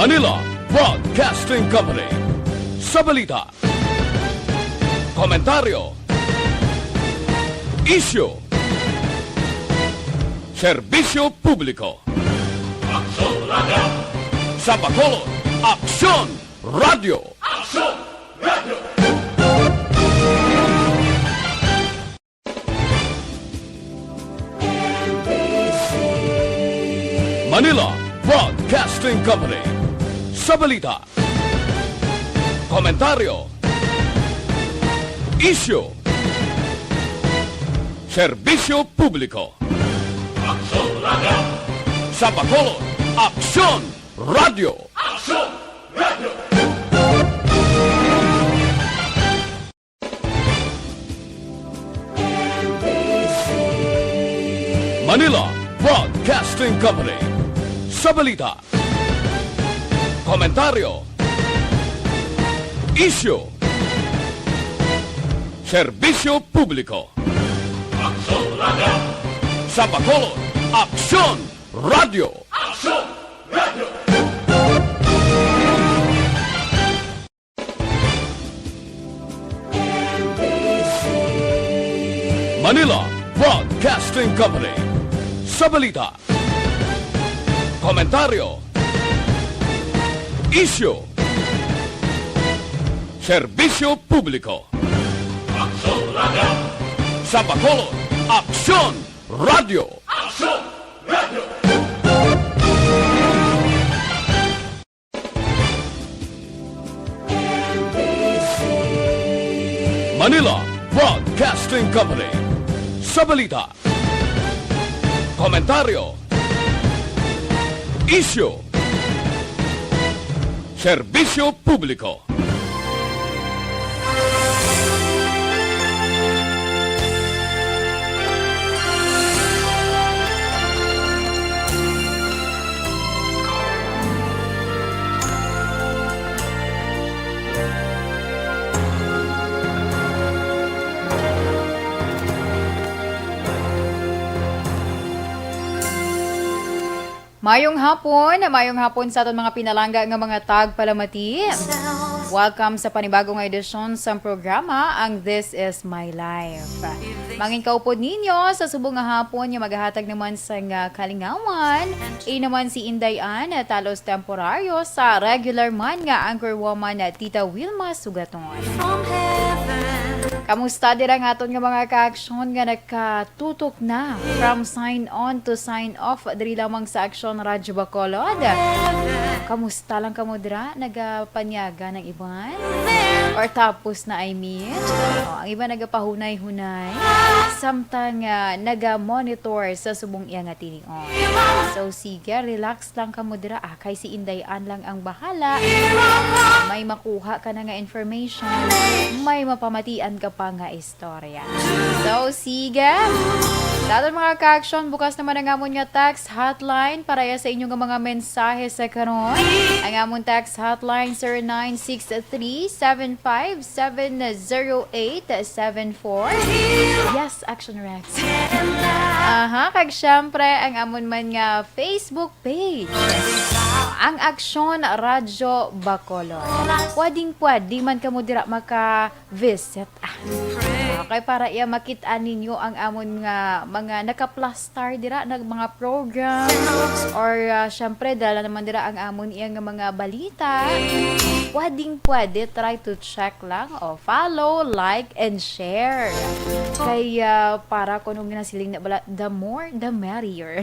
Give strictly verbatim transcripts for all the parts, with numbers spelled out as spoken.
Manila Broadcasting Company. Sa balita, komentaryo, isyu, serbisyo publiko. Aksyon Radio. Sa Bacolod, Aksyon Radio. Aksyon Radio. Manila Broadcasting Company. Sa balita, komentaryo, isyu, serbisyo publiko. Aksyon Radio. Sa Bacolod, Aksyon Radio. Aksyon Radio. Manila Broadcasting Company. Sa balita, komentaryo, isyu, serbisyo publiko. Aksyon Radio. Sa Bacolod, Aksyon Radio. Aksyon Radio. Manila Broadcasting Company. Sa balita, komentaryo, isyu, serbisyo publiko. Aksyon Radio. Sa Bacolod, Aksyon Radio. Aksyon Radio. Manila Broadcasting Company. Sa balita, komentaryo, isyu, serbisyo publiko. Mayong hapon, mayong hapon sa aton mga pinalangga nga mga tagpalamati. Welcome sa panibago nga edisyon sang programa, ang This Is My Life. Mangin kaupod ninyo sa subong nga hapon nga magahatag naman sang, ah, kalingawan. Ina man si Inday Ann, ah, talos temporaryo sa regular man nga anchorwoman, ah, Tita Wilma Sugaton. Kamusta dira ang aton nga mga kaaksyon nga nagkatutok na from sign on to sign off diri lamang sa Aksyon Radyo Bacolod? Kamusta lang kamo dira? Nagapanyaga ng iban? Or tapos na, I mean? O, ang iba nagapahunay-hunay. Samtang, ah, naga-monitor sa subong iya nga tinion. So, sige, relax lang kamo dira, ah, kay si Inday Ann lang ang bahala. May makuha ka na nga information, may mapamatian ka pa nga istorya. So, sige. Sa aton mga ka-aksyon, bukas naman ang amon nga text hotline para ya sa inyo nga mga mensahe sa karon. Ang amon text hotline, zero nine six three seven five seven zero eight seven four. Yes, Action Rex. Aha, kag syempre, ang amon man nga Facebook page, ang Aksyon Radyo Bacolod. Pwedeng-pwede man kamo dira maka-visit. Ah. Okay, para iya makit-an ninyo ang amon nga mga nakaplastar dira, nag mga program. Or, ah, syempre, dala naman dira ang amon iya nga mga balita. Pwedeng-pwede, try to check lang. O, follow, like, and share. Kay, ah, para kuno ginasiling na bala, the more, the merrier.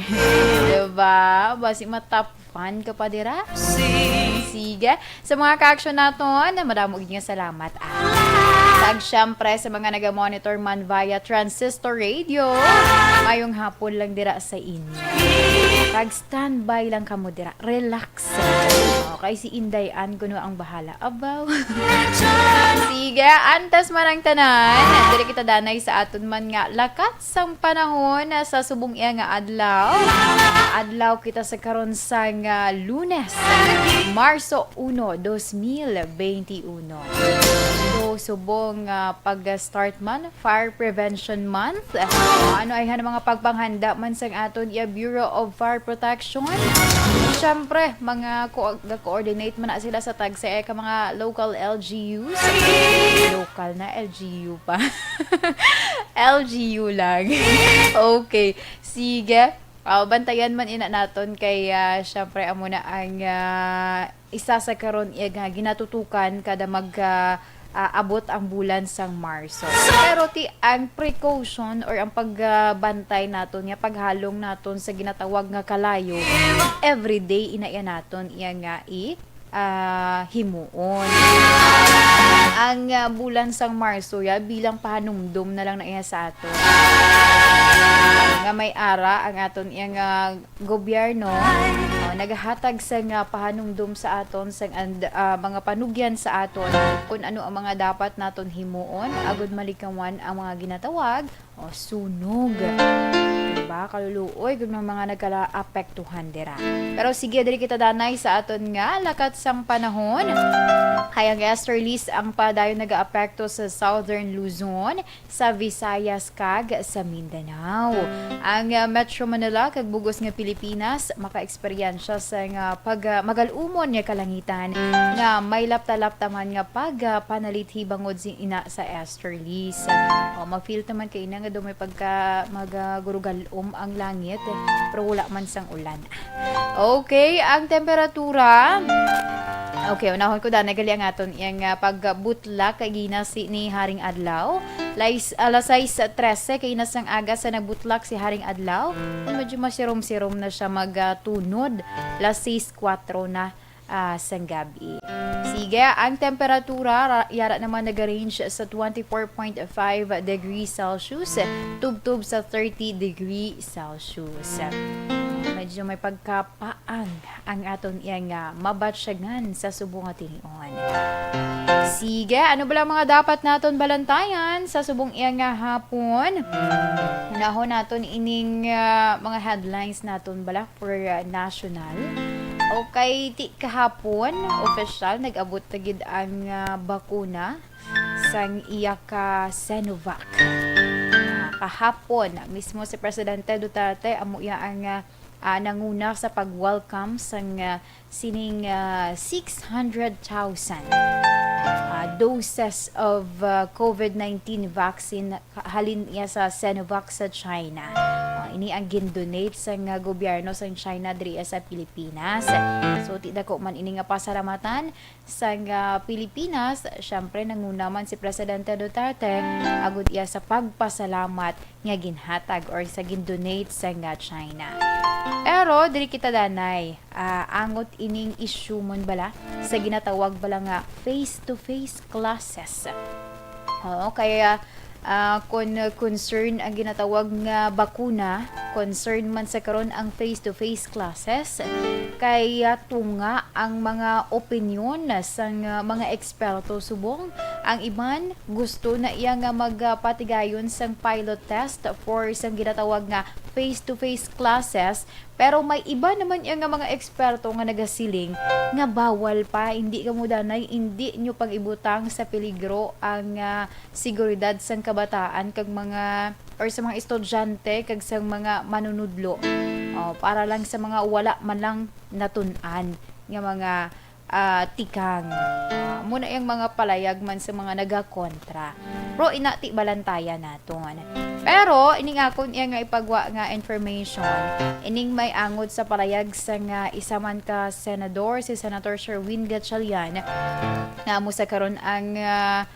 Diba? Basi matap fan ka pa dira? Sige. Sa mga ka-aksyon naton, madamo gid nga salamat, ah. Kag syempre, sa mga naga-monitor man via transistor radio, mayong hapon lang dira sa inyo. Kag standby lang kamo dira. Relax. Okay, si Inday Ann kuno ang bahala. Abaw. Sige, antas man ang tanan. Diri kita danay sa aton man nga lakat sang panahon sa subong iya nga adlaw. Adlaw kita sa karon sang, ah, Lunes, Marso uno, dos mil benti uno. So, Subong nga pag-start man, Fire Prevention Month. Ano ay han mga pagpanghanda man sang aton iya Bureau of Fire Protection? Siyempre, mga ko-, ga-coordinate man na sila sa tagsa ka mga local L G Us. Local na, L G U pa. L G U lang. Okay. Sige. Ah, bantayan man ina naton kay, ah, syempre, amo na ang, ah, isa sa karon iya nga ginatutukan kada mag, ah, ah, abot ang bulan sang Marso. Pero ti ang precaution or ang pagbantay naton nga paghalong naton sa ginatawag nga kalayo, everyday ina iya naton iya nga i, ah, himuon. Ang, ah, bulan sang Marso ya bilang pahanumdom na lang na iya sa aton. Nga may ara ang aton iya nga gobyerno, oh, nagahatag sang, ah, pahanumdom sa aton sang and, ah, mga panugyan sa aton kung ano ang mga dapat naton himuon agud malikawan ang mga ginatawag o sunog. Diba? Kaluluoy gud ang mga nagkalaapektuhan dira. Pero sige, diri kita danay sa aton nga lakat sang panahon. Kay ang easterlies ang padayon nagaapekto sa Southern Luzon, sa Visayas kag sa Mindanao. Ang, ah, Metro Manila kag bug-os nga Pilipinas makaeksperyensya sa nga pag, ah, magal-umon nga kalangitan nga may lapta-lapta man nga pag, ah, panalithi bangod sin ina sa easterlies. O, ma-feel naman kay ina nga daw may pagka magagurugalom ang langit, pero wala man sang ulan. Okay, ang temperatura. Okay, unahon ko danay gali ang aton iyang, ah, pagbutlak kay gina si ni Haring Adlaw. Lais-, alas sais trese kay ina sang aga sa nagbutlak si Haring Adlaw. Medyo masirom-sirom na siya mag, ah, tunod. Alas sais kuwatro na, ah, sang gabi. Sige, ang temperatura ra-, yara naman nag-range sa twenty-four point five degrees Celsius, tubtob sa thirty degrees Celsius. Medyo may pagkapaang ang aton iya nga mabatyagan sa subong nga tinion. Sige, ano bala mga dapat naton balantayan sa subong iya nga hapon? Unahon naton ining, ah, mga headlines naton bala for, ah, national. Okay, ti kahapon, opisyal, nag-abot na gid ang, ah, bakuna sang iya ka Sinovac. Ah, kahapon, mismo si Presidente Duterte, amo iya ang, ah, ah, nanguna sa pag-welcome sang, ah, sining, ah, six hundred thousand, ah, doses of, ah, covid nineteen vaccine ka-, halin iya sa Sinovac sa China. Ah, ini ang gindonate sang, ah, gobyerno sang China diri sa Pilipinas. So, ti dako man ini nga pasalamatan sang, ah, Pilipinas. Siyempre, nanguna man si Presidente Duterte agud iya sa pagpasalamat nga ginhatag or sa gindonate sang, ah, China. Pero diri kita danay, ah, angot ining issue man bala sa ginatawag bala nga face-to-face classes. Oo, kaya, ah, kun concern ang ginatawag nga bakuna, concern man sa karon ang face-to-face classes, kay, ah, tunga ang mga opinyon sang, ah, mga eksperto subong. Ang iban gusto na iya nga magpatigayon sang pilot test for sang ginatawag nga face-to-face classes, pero may iba naman iya nga mga eksperto nga nagasiling nga bawal pa, hindi kamo danay, hindi nyo pag-ibutang sa peligro ang, ah, seguridad sang kabataan kag mga, or sa mga estudyante kag sa mga manunudlo. Oh, para lang sa mga wala man lang natun-an nga mga, ah, tikang. Ah, amo na ang mga palayag man sa mga nagakontra. Pero ina, ti balantayan naton. Pero ining akon iya nga ipagwa nga information, ining may angot sa palayag sa nga isa man ka senador, si Senator Sherwin Gatchalian, nga amo sa karon ang, ah,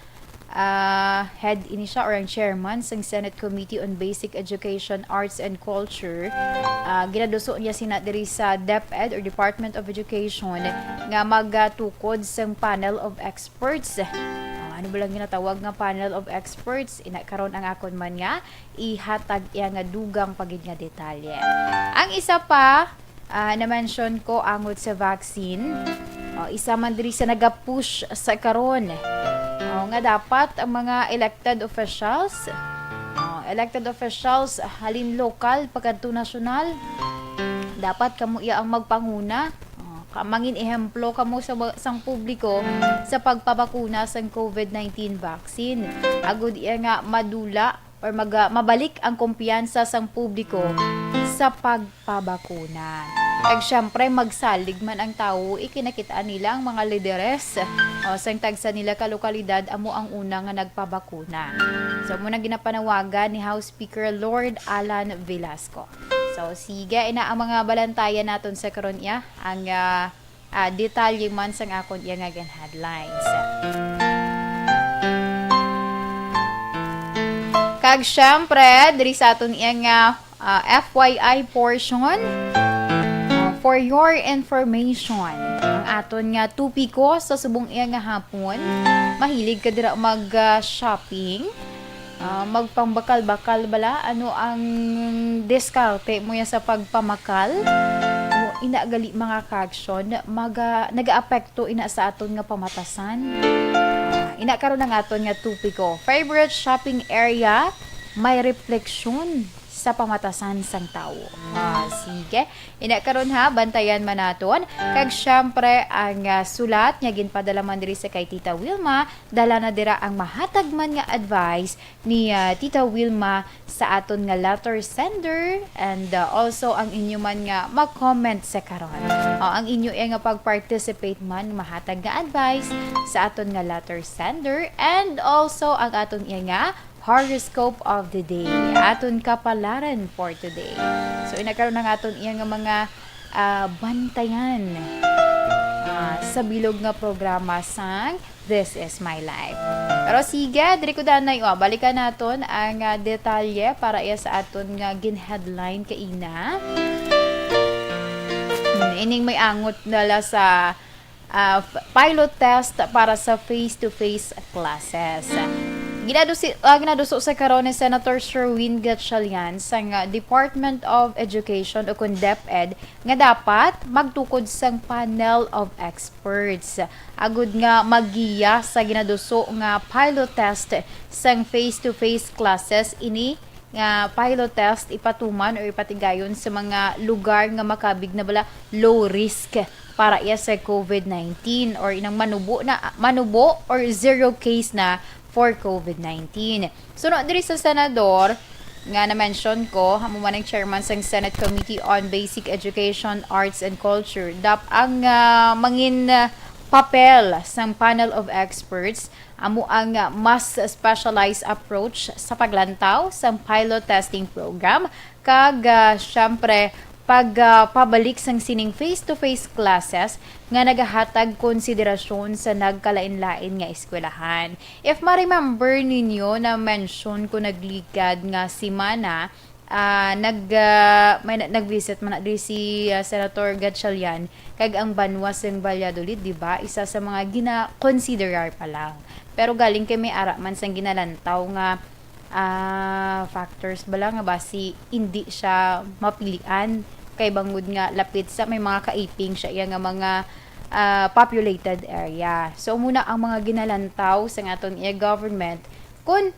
ah, head ini siya or ang chairman sang Senate Committee on Basic Education, Arts, and Culture. Ah, ginaduso niya sina diri sa DepEd or Department of Education nga magatukod sang panel of experts. Ah, ano ba lang ginatawag nga panel of experts? Ina karon ang akon man nga ihatag iya nga dugang pa gid nga detalye. Ang isa pa, ah, na-mention ko angot sa vaccine. O, isa man diri sa naga-push sa karon. O, nga dapat ang mga elected officials, o, elected officials halin lokal pagkadto nasyonal, dapat kamo iya ang magpanguna. O, Mangin ehemplo kamo sa ba-, sang publiko sa pagpabakuna sang covid nineteen vaccine. Agud iya nga madula or maga-, mabalik ang kumpiyansa sang publiko sa pagpabakuna. Kag siyempre, magsalig man ang tawo, ikinakit-an nila ang mga lideres, o, sang tagsa nila ka lokalidad amo ang una nga nagpabakuna. So, amo na ginapanawagan ni House Speaker Lord Alan Velasco. So, sige, ina ang mga balantayan naton sa karon iya, ang, ah, ah, detalye man sang akon iya nga gin-headlines. Kag syempre, diri sa aton iya nga, ah, F Y I portion, ah, for your information, ang aton nga topiko sa subong iya nga hapon, mahilig ka dira mag, ah, shopping? Ah, magpangbakal-bakal bala? Ano ang diskarte mo ya sa pagpamakal? O ina gali, mga kaaksyon, maga-, nagaapekto ina sa aton nga pamatasan? Ah, ina karon ang aton nga topiko, favorite shopping area, may refleksyon sa pamatasan sang tawo. Ah, sige. Ina karon ha, bantayan man naton. Kag syempre, ang, ah, sulat nga ginpadala man diri sa kay Tita Wilma, dala na dira ang mahatag man nga advice ni, ah, Tita Wilma sa aton nga letter sender, and, ah, also ang inyo man nga ma-comment sa karon. O, ang inyo iya nga pag-participate man, mahatag nga advice sa aton nga letter sender, and also ang aton iya nga horoscope of the day. Aton kapalaran for today. So, ina karon ang aton iya nga mga, ah, bantayan, ah, sa bilog nga programa sang This Is My Life. Pero sige, diri ko danay, o, balikan naton ang, ah, detalye para iya sa aton nga gin-headline kaina. Hmm, ining may angot dala sa, ah, f-, pilot test para sa face-to-face classes. Ginadusi-, ah, ginaduso sa karon ni Senator Sherwin Gatchalian sang, ah, Department of Education o kon DepEd nga dapat magtukod sang panel of experts agud nga maggiya sa ginaduso nga pilot test sang face-to-face classes. Ini nga pilot test ipatuman o ipatigayon sa mga lugar nga makabig na bala low risk para iya sa covid nineteen or inang manubo na, manubo or zero case na for covid nineteen. Suno diri sa senador nga na-mention ko, amo man ang chairman sang Senate Committee on Basic Education, Arts, and Culture, dap ang, ah, mangin, ah, papel sang panel of experts amo ang, ah, mas specialized approach sa paglantaw sang pilot testing program kag, ah, siyempre, pag, ah, pabalik sang sining face-to-face classes nga nagahatag konsiderasyon sa nagkalain-lain nga eskwelahan. If ma-remember ninyo, na-mention ko nagligad nga semana, ah, nag, ah, may na-, nag-visit man na diri si, ah, Senator Gatchalian kag ang banwa sang Valladolid, di ba? Isa sa mga gina-considerar pa lang. Pero galing kay may ara man sang ginalantaw nga, ah, factors bala nga basi indi siya mapilian kay bangod nga lapit sa may mga kaiping siya iya nga mga, ah, populated area. So, muna ang mga ginalantaw sang aton iya government kun,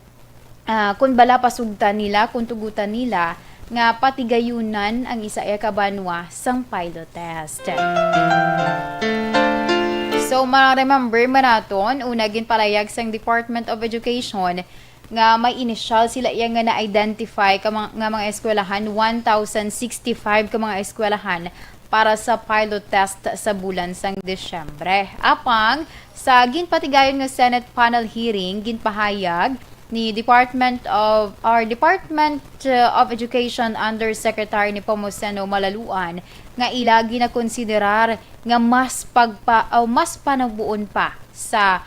ah, kun bala pasugtan nila, kun tugutan nila nga patigayunan ang isa iya ka banwa sang pilot test. So, ma-remember man naton, una ginpalayag sang Department of Education nga may initial sila iya nga na-identify ka mga, nga mga eskwelahan, one thousand sixty-five ka mga eskwelahan para sa pilot test sa bulan sang Disyembre. Apang sa ginpatigayon nga Senate panel hearing, ginpahayag ni Department of, or Department, uh, of Education Undersecretary Nepomuceno Malaluan nga ila ginakonsiderar nga mas pagpa-, o mas panabuon pa sa,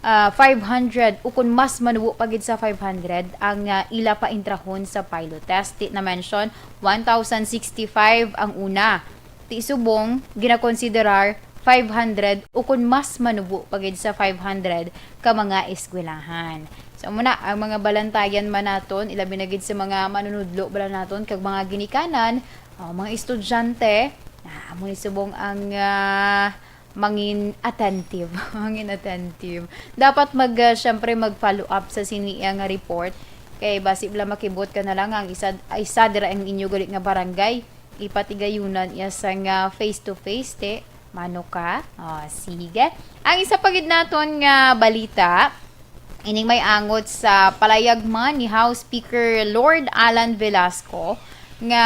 ah, five hundred ukon mas manubo pa gid sa five hundred ang, ah, ila paintrahon sa pilot test. Ti na-mention, one thousand sixty-five ang una. Ti subong, ginakonsiderar five hundred ukon mas manubo pa gid sa five hundred ka mga eskwelahan. So, amo na ang mga balantayan man naton, ilabi na gid sa mga manunudlo bala naton kag mga ginikanan, ah, mga estudyante, ah, amo ni subong ang, ah, mangin attentive. Mangin attentive. Dapat mag, ah, syempre, mag-follow up sa sini iya nga report. Kay basi bala makibot ka na lang ang isa, isa dira ang inyo gali nga barangay. Ipatigayunan iya sa nga face to face, te. Mano ka? Oh, sige. Ang isa pa gid naton nga balita, ining may angot sa palayag man ni House Speaker Lord Alan Velasco nga,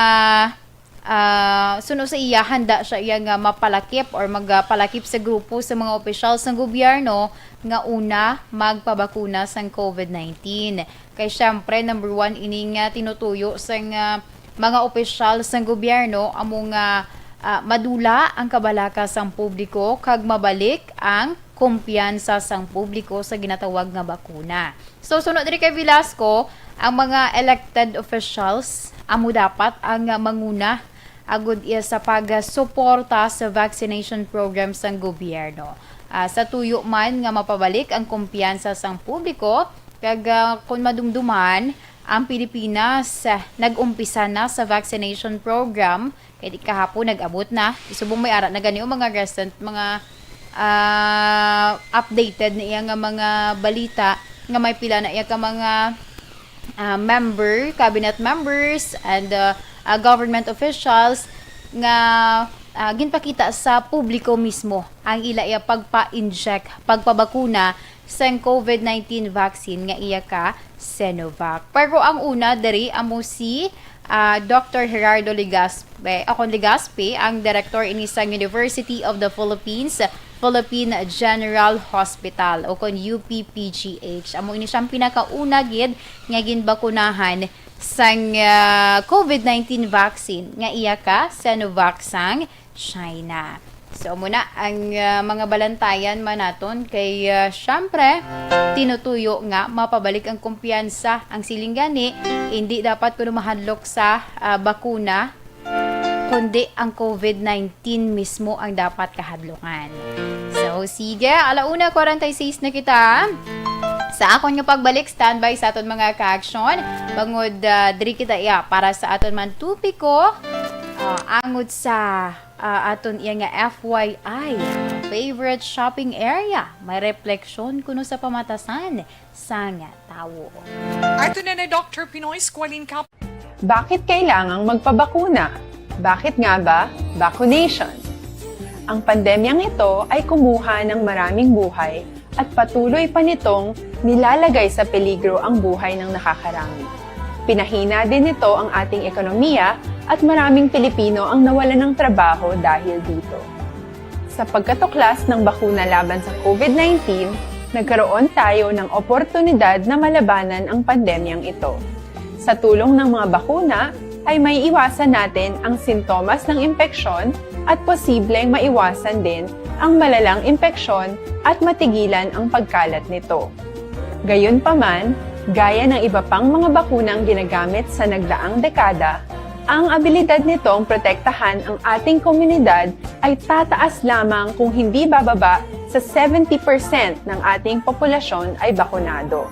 ah, suno sa iya, handa siya iya nga mapalakip or magpalakip sa grupo sa mga opisyal sa gobyerno nga una magpabakuna sang COVID nineteen. Kay siyempre, number one ini nga tinutuyo sang, ah, mga opisyal sang gobyerno amo nga, ah, madula ang kabalaka sang publiko kag mabalik ang kumpiyansa sang publiko sa ginatawag nga bakuna. So, sunod diri kay Velasco, ang mga elected officials amo dapat ang manguna agud iya sa pagsuporta sa vaccination program sang gobyerno. Ah, sa tuyo man nga mapabalik ang kumpiyansa sang publiko, kag, ah, kon madumduman, ang Pilipinas, ah, nag-umpisa na sa vaccination program, kay di kahapon nag-abot na. Isubong may ara na gani o mga recent, mga, ah, updated na iya nga mga balita nga may pila na iya ka mga, ah, member, cabinet members, and, ah, ah, government officials nga, ah, ginpakita sa publiko mismo ang ila iya pagpa-inject, pagpabakuna sang COVID nineteen vaccine nga iya ka Sinovac. Pero ang una diri amo si, ah, Doctor Gerardo Legaspi, akon Legaspi, ang direktor ini sang University of the Philippines Philippine General Hospital o kon U P P G H. Amo ini siyang pinakauna gid nga ginbakunahan sang, ah, COVID nineteen vaccine nga iya ka Sinovac sang China. So, amo na ang, ah, mga balantayan man naton kay, ah, syempre, tinutuyo nga mapabalik ang kumpiyansa. Ang siling gani, hindi dapat kuno mahadlok sa, ah, bakuna, kundi ang COVID nineteen mismo ang dapat kahadlukan. So, sige, ala una kwarenta y seis na kita. Sa akon nga pagbalik, standby sa aton mga ka-action. Bangod, ah, diri kita iya para sa aton man topiko. Ah, angod sa, ah, aton iya nga F Y I, favorite shopping area. May refleksyon kuno sa pamatasan sang tawo. Ato na na Doctor Pinoy Squalene Cap. Bakit kailangang magpabakuna? Bakit nga ba vaccination? Ang pandemyang ito ay kumuha ng maraming buhay at patuloy pa nitong nilalagay sa peligro ang buhay ng nakakarami. Pinahina din nito ang ating ekonomiya at maraming Pilipino ang nawalan ng trabaho dahil dito. Sa pagkatuklas ng bakuna laban sa COVID nineteen, nagkaroon tayo ng oportunidad na malabanan ang pandemyang ito. Sa tulong ng mga bakuna, ay may iwasan natin ang sintomas ng impeksyon at posibleng maiwasan din ang malalang impeksyon at matigilan ang pagkalat nito. Gayunpaman, gaya ng iba pang mga bakunang ginagamit sa nagdaang dekada, ang abilidad nitong protektahan ang ating komunidad ay tataas lamang kung hindi bababa sa seventy percent ng ating populasyon ay bakunado.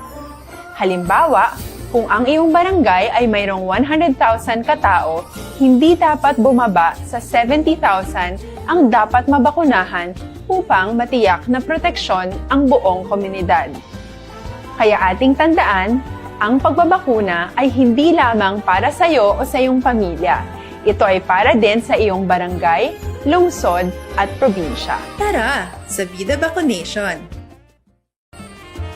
Halimbawa, kung ang iyong barangay ay mayroong one hundred thousand ka tao, hindi dapat bumaba sa seventy thousand ang dapat mabakunahan upang matiyak na proteksyon ang buong komunidad. Kaya ating tandaan, ang pagbabakuna ay hindi lamang para sa iyo o sa iyong pamilya. Ito ay para din sa iyong barangay, lungsod, at probinsya. Tara, sa Vida Vaccination!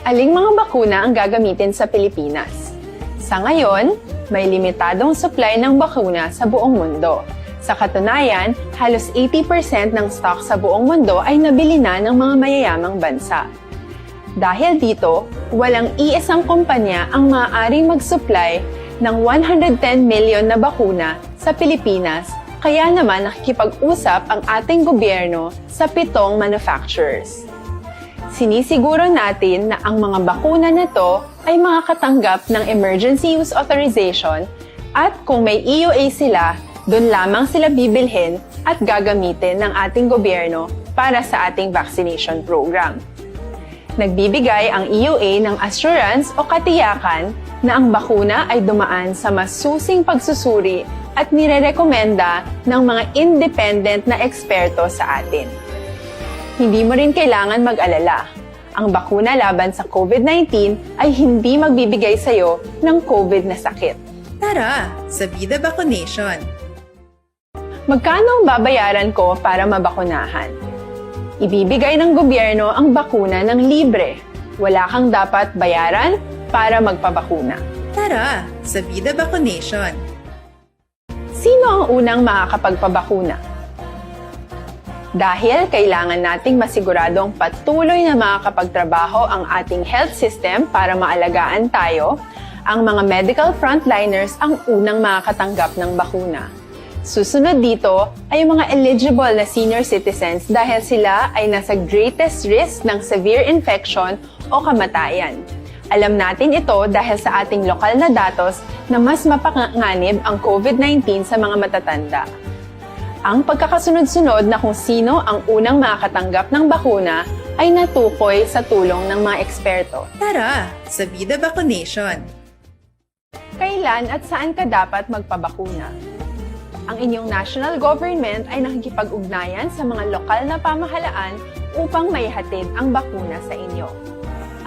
Aling mga bakuna ang gagamitin sa Pilipinas? Sa ngayon, may limitadong supply ng bakuna sa buong mundo. Sa katunayan, halos eighty percent ng stock sa buong mundo ay nabili na ng mga mayayamang bansa. Dahil dito, walang iisang kumpanya ang maaaring mag-supply ng one hundred ten million na bakuna sa Pilipinas, kaya naman nakikipag-usap ang ating gobyerno sa pitong manufacturers. Sinisiguro natin na ang mga bakuna na to ay makakatanggap ng emergency use authorization at kung may E U A sila, doon lamang sila bibilhin at gagamitin ng ating gobyerno para sa ating vaccination program. Nagbibigay ang E U A ng assurance o katiyakan na ang bakuna ay dumaan sa masusing pagsusuri at nirerekomenda ng mga independent na eksperto sa atin. Hindi mo rin kailangan mag-alala. Ang bakuna laban sa COVID nineteen ay hindi magbibigay sa iyo ng COVID na sakit. Tara, sa Vida Vaccination! Magkano ang babayaran ko para mabakunahan? Ibibigay ng gobyerno ang bakuna ng libre. Wala kang dapat bayaran para magpabakuna. Tara sa Vida Vaccination! Sino ang unang makakapagpabakuna? Dahil kailangan nating masiguradong patuloy na makakapagtrabaho ang ating health system para maalagaan tayo, ang mga medical frontliners ang unang makakatanggap ng bakuna. Susunod dito ay ang mga eligible na senior citizens dahil sila ay nasa greatest risk ng severe infection o kamatayan. Alam natin ito dahil sa ating lokal na datos na mas mapanganib ang COVID nineteen sa mga matatanda. Ang pagkakasunod-sunod na kung sino ang unang makakatanggap ng bakuna ay natukoy sa tulong ng mga eksperto. Tara sa Vida Vaccination! Kailan at saan ka dapat magpabakuna? Ang inyong national government ay nakikipag-ugnayan sa mga lokal na pamahalaan upang maihatid ang bakuna sa inyo.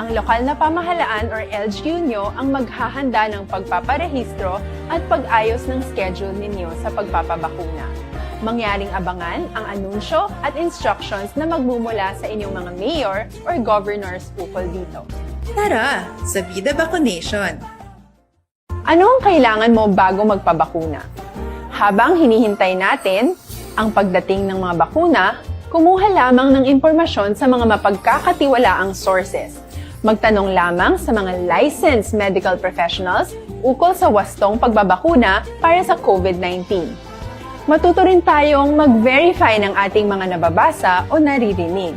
Ang lokal na pamahalaan or L G U nyo ang maghahanda ng pagpaparehistro at pag-ayos ng schedule ninyo sa pagpapabakuna. Mangyaring abangan ang anunsyo at instructions na magmumula sa inyong mga mayor or governors ukol dito. Tara sa Vida Vaccination! Ano ang kailangan mo bago magpabakuna? Habang hinihintay natin ang pagdating ng mga bakuna, kumuha lamang ng impormasyon sa mga mapagkakatiwalaang sources. Magtanong lamang sa mga licensed medical professionals ukol sa wastong pagbabakuna para sa COVID nineteen. Matuto rin tayong mag-verify ng ating mga nababasa o naririnig.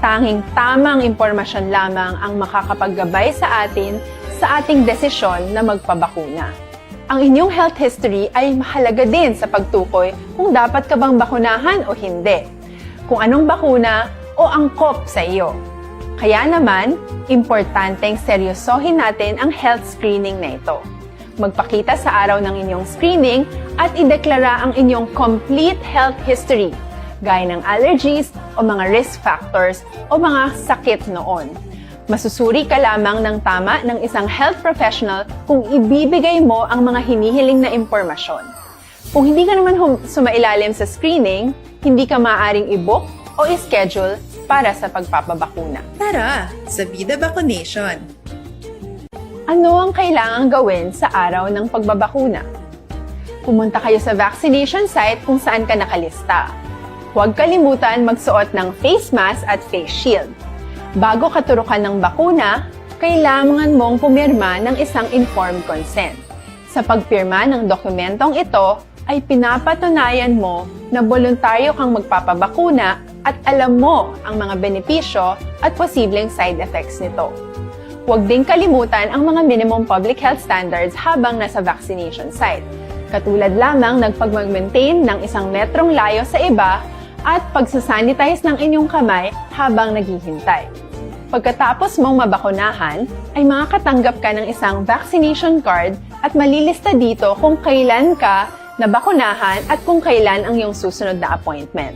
Tanging tamang impormasyon lamang ang makakapaggabay sa atin sa ating desisyon na magpabakuna. Ang inyong health history ay mahalaga din sa pagtukoy kung dapat ka bang bakunahan o hindi, kung anong bakuna o angkop sa iyo. Kaya naman, importanteng seryosohin natin ang health screening na ito. Magpakita sa araw ng inyong screening at ideklara ang inyong complete health history, gaya ng allergies o mga risk factors o mga sakit noon. Masusuri ka lamang ng tama ng isang health professional kung ibibigay mo ang mga hinihiling na impormasyon. Kung hindi ka naman hum- sumailalim sa screening, hindi ka maaaring i-book o i-schedule para sa pagpapabakuna. Tara sa Vida Vaccination! Ano ang kailangang gawin sa araw ng pagbabakuna? Pumunta kayo sa vaccination site kung saan ka nakalista. Huwag kalimutan magsuot ng face mask at face shield. Bago katurukan ng bakuna, kailangan mong pumirma ng isang informed consent. Sa pagpirma ng dokumentong ito, ay pinapatunayan mo na boluntaryo kang magpapabakuna at alam mo ang mga benepisyo at posibleng side effects nito. Huwag ding kalimutan ang mga minimum public health standards habang nasa vaccination site, katulad lamang ng pagmag-maintain ng isang metrong layo sa iba at pagsasanitize ng inyong kamay habang naghihintay. Pagkatapos mong mabakunahan, ay makakatanggap ka ng isang vaccination card at malilista dito kung kailan ka nabakunahan at kung kailan ang iyong susunod na appointment.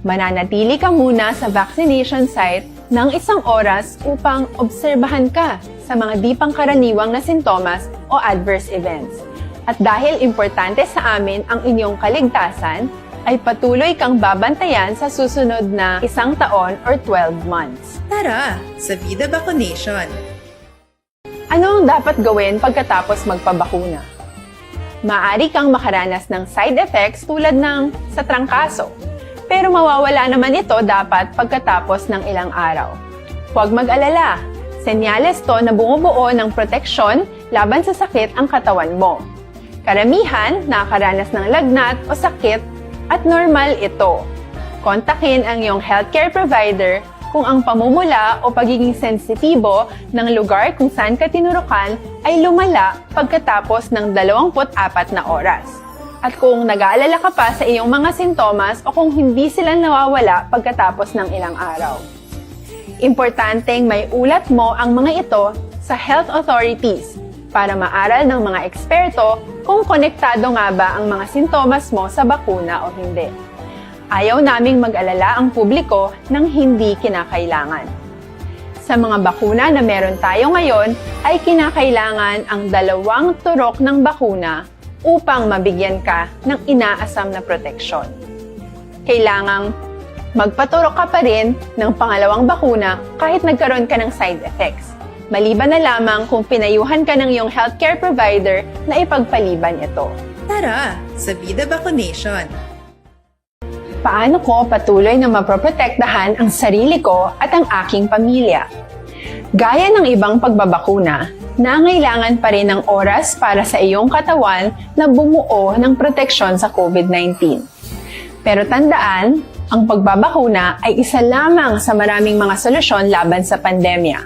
Mananatili ka muna sa vaccination site ng isang oras upang obserbahan ka sa mga di pangkaraniwang na sintomas o adverse events. At dahil importante sa amin ang inyong kaligtasan, ay patuloy kang babantayan sa susunod na isang taon or twelve months. Tara sa Vida Vaccination! Ano ang dapat gawin pagkatapos magpabakuna? Maaari kang makaranas ng side effects tulad ng sa trangkaso, pero mawawala naman ito dapat pagkatapos ng ilang araw. Huwag mag-alala, senyales to na bumubuo ng proteksyon laban sa sakit ang katawan mo. Karamihan nakakaranas ng lagnat o sakit at normal ito. Kontakin ang iyong healthcare provider kung ang pamumula o pagiging sensitibo ng lugar kung saan ka tinurukan ay lumala pagkatapos ng dalawampu't apat na oras. At kung nag-aalala ka pa sa iyong mga sintomas o kung hindi sila nawawala pagkatapos ng ilang araw. Importanteng may ulat mo ang mga ito sa health authorities para maaral ng mga eksperto kung konektado nga ba ang mga sintomas mo sa bakuna o hindi. Ayaw naming mag-alala ang publiko ng hindi kinakailangan. Sa mga bakuna na meron tayo ngayon, ay kinakailangan ang dalawang turok ng bakuna upang mabigyan ka ng inaasam na proteksyon. Kailangang Magpaturok ka pa rin ng pangalawang bakuna kahit nagkaroon ka ng side effects, maliban na lamang kung pinayuhan ka ng iyong healthcare provider na ipagpaliban ito. Tara sa Vida Vacunation! Paano ko patuloy na maproprotektahan ang sarili ko at ang aking pamilya? Gaya ng ibang pagbabakuna, nangailangan pa rin ng oras para sa iyong katawan na bumuo ng proteksyon sa COVID nineteen. Pero tandaan, ang pagbabakuna ay isa lamang sa maraming mga solusyon laban sa pandemya.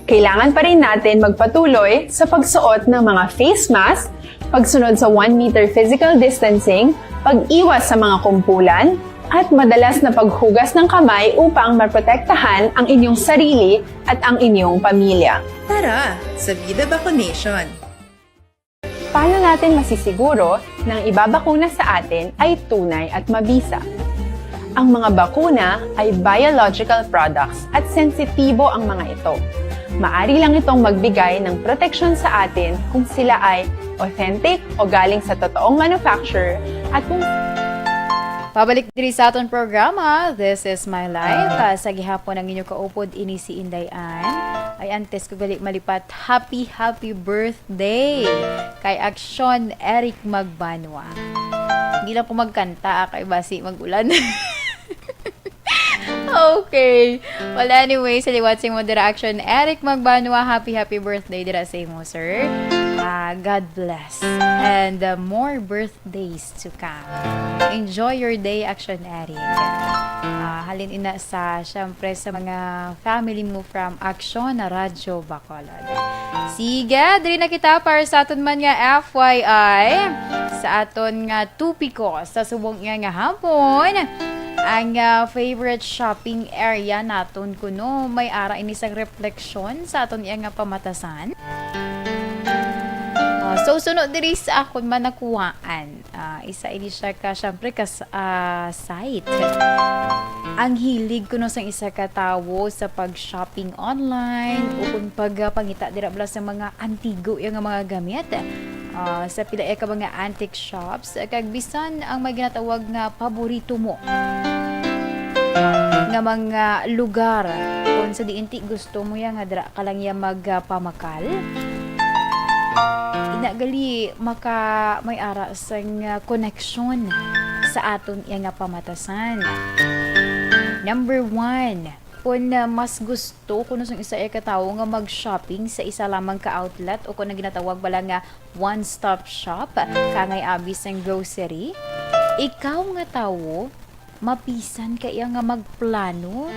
Kailangan pa rin natin magpatuloy sa pagsuot ng mga face mask, pagsunod sa one meter physical distancing, pag-iwas sa mga kumpulan, at madalas na paghugas ng kamay upang maprotektahan ang inyong sarili at ang inyong pamilya. Tara sa Vida Vacunation! Paano natin masisiguro na ang ibabakuna sa atin ay tunay at mabisa? Ang mga bakuna ay biological products at sensitibo ang mga ito. Maari lang itong magbigay ng proteksyon sa atin kung sila ay authentic o galing sa totoong manufacturer at kung Pabalik diri sa aton programa, This is My Life. Ah, sa gihapon ang inyo kaupod, ini si Inday Ann. Ay, antes ko gali malipat, happy, happy birthday kay Aksyon Eric Magbanwa. Hindi lang ko magkanta, ah, kay basi mag-ulan. Okay. Well, anyway, sa liwat sa imo dira, Aksyon Eric Magbanwa, happy, happy birthday dira sa imo, sir. Ah, God bless. And, uh, more birthdays to come. Enjoy your day, Aksyon Eric. Ah, halin ina sa, syempre, sa mga family mo from Aksyon na Radyo Bacolod. Sige, diri na kita para sa aton man nga F Y I. Sa aton nga topiko sa subong nga, nga hapon, ang, ah, favorite shopping area naton kuno. May ara ini sang refleksyon sa aton iya nga pamatasan. Ah, so, sunod diri sa akon man nakuhaan. Ah, isa ini siya ka, syempre, ka s-, ah, site. Ang hilig kuno sang isa ka tawo sa pag-shopping online o kung pagpangita dira bala sa mga antigo iya nga mga gamit. Ah, sa pila iya ka mga antique shops, kag bisan ang may ginatawag nga paborito mo nga mga lugar, kung sa diin ti gusto mo ya nga dira ka lang ya magpamakal. Ina gali maka may ara sang, ah, koneksyon sa aton iya nga pamatasan. Number one, kung, ah, mas gusto kuno sang isa iya ka tawo nga mag-shopping sa isa lamang ka outlet o kung ang ginatawag bala nga one-stop shop, kangay abi sang grocery, ikaw nga tawo, mapisan ka iya nga magplano.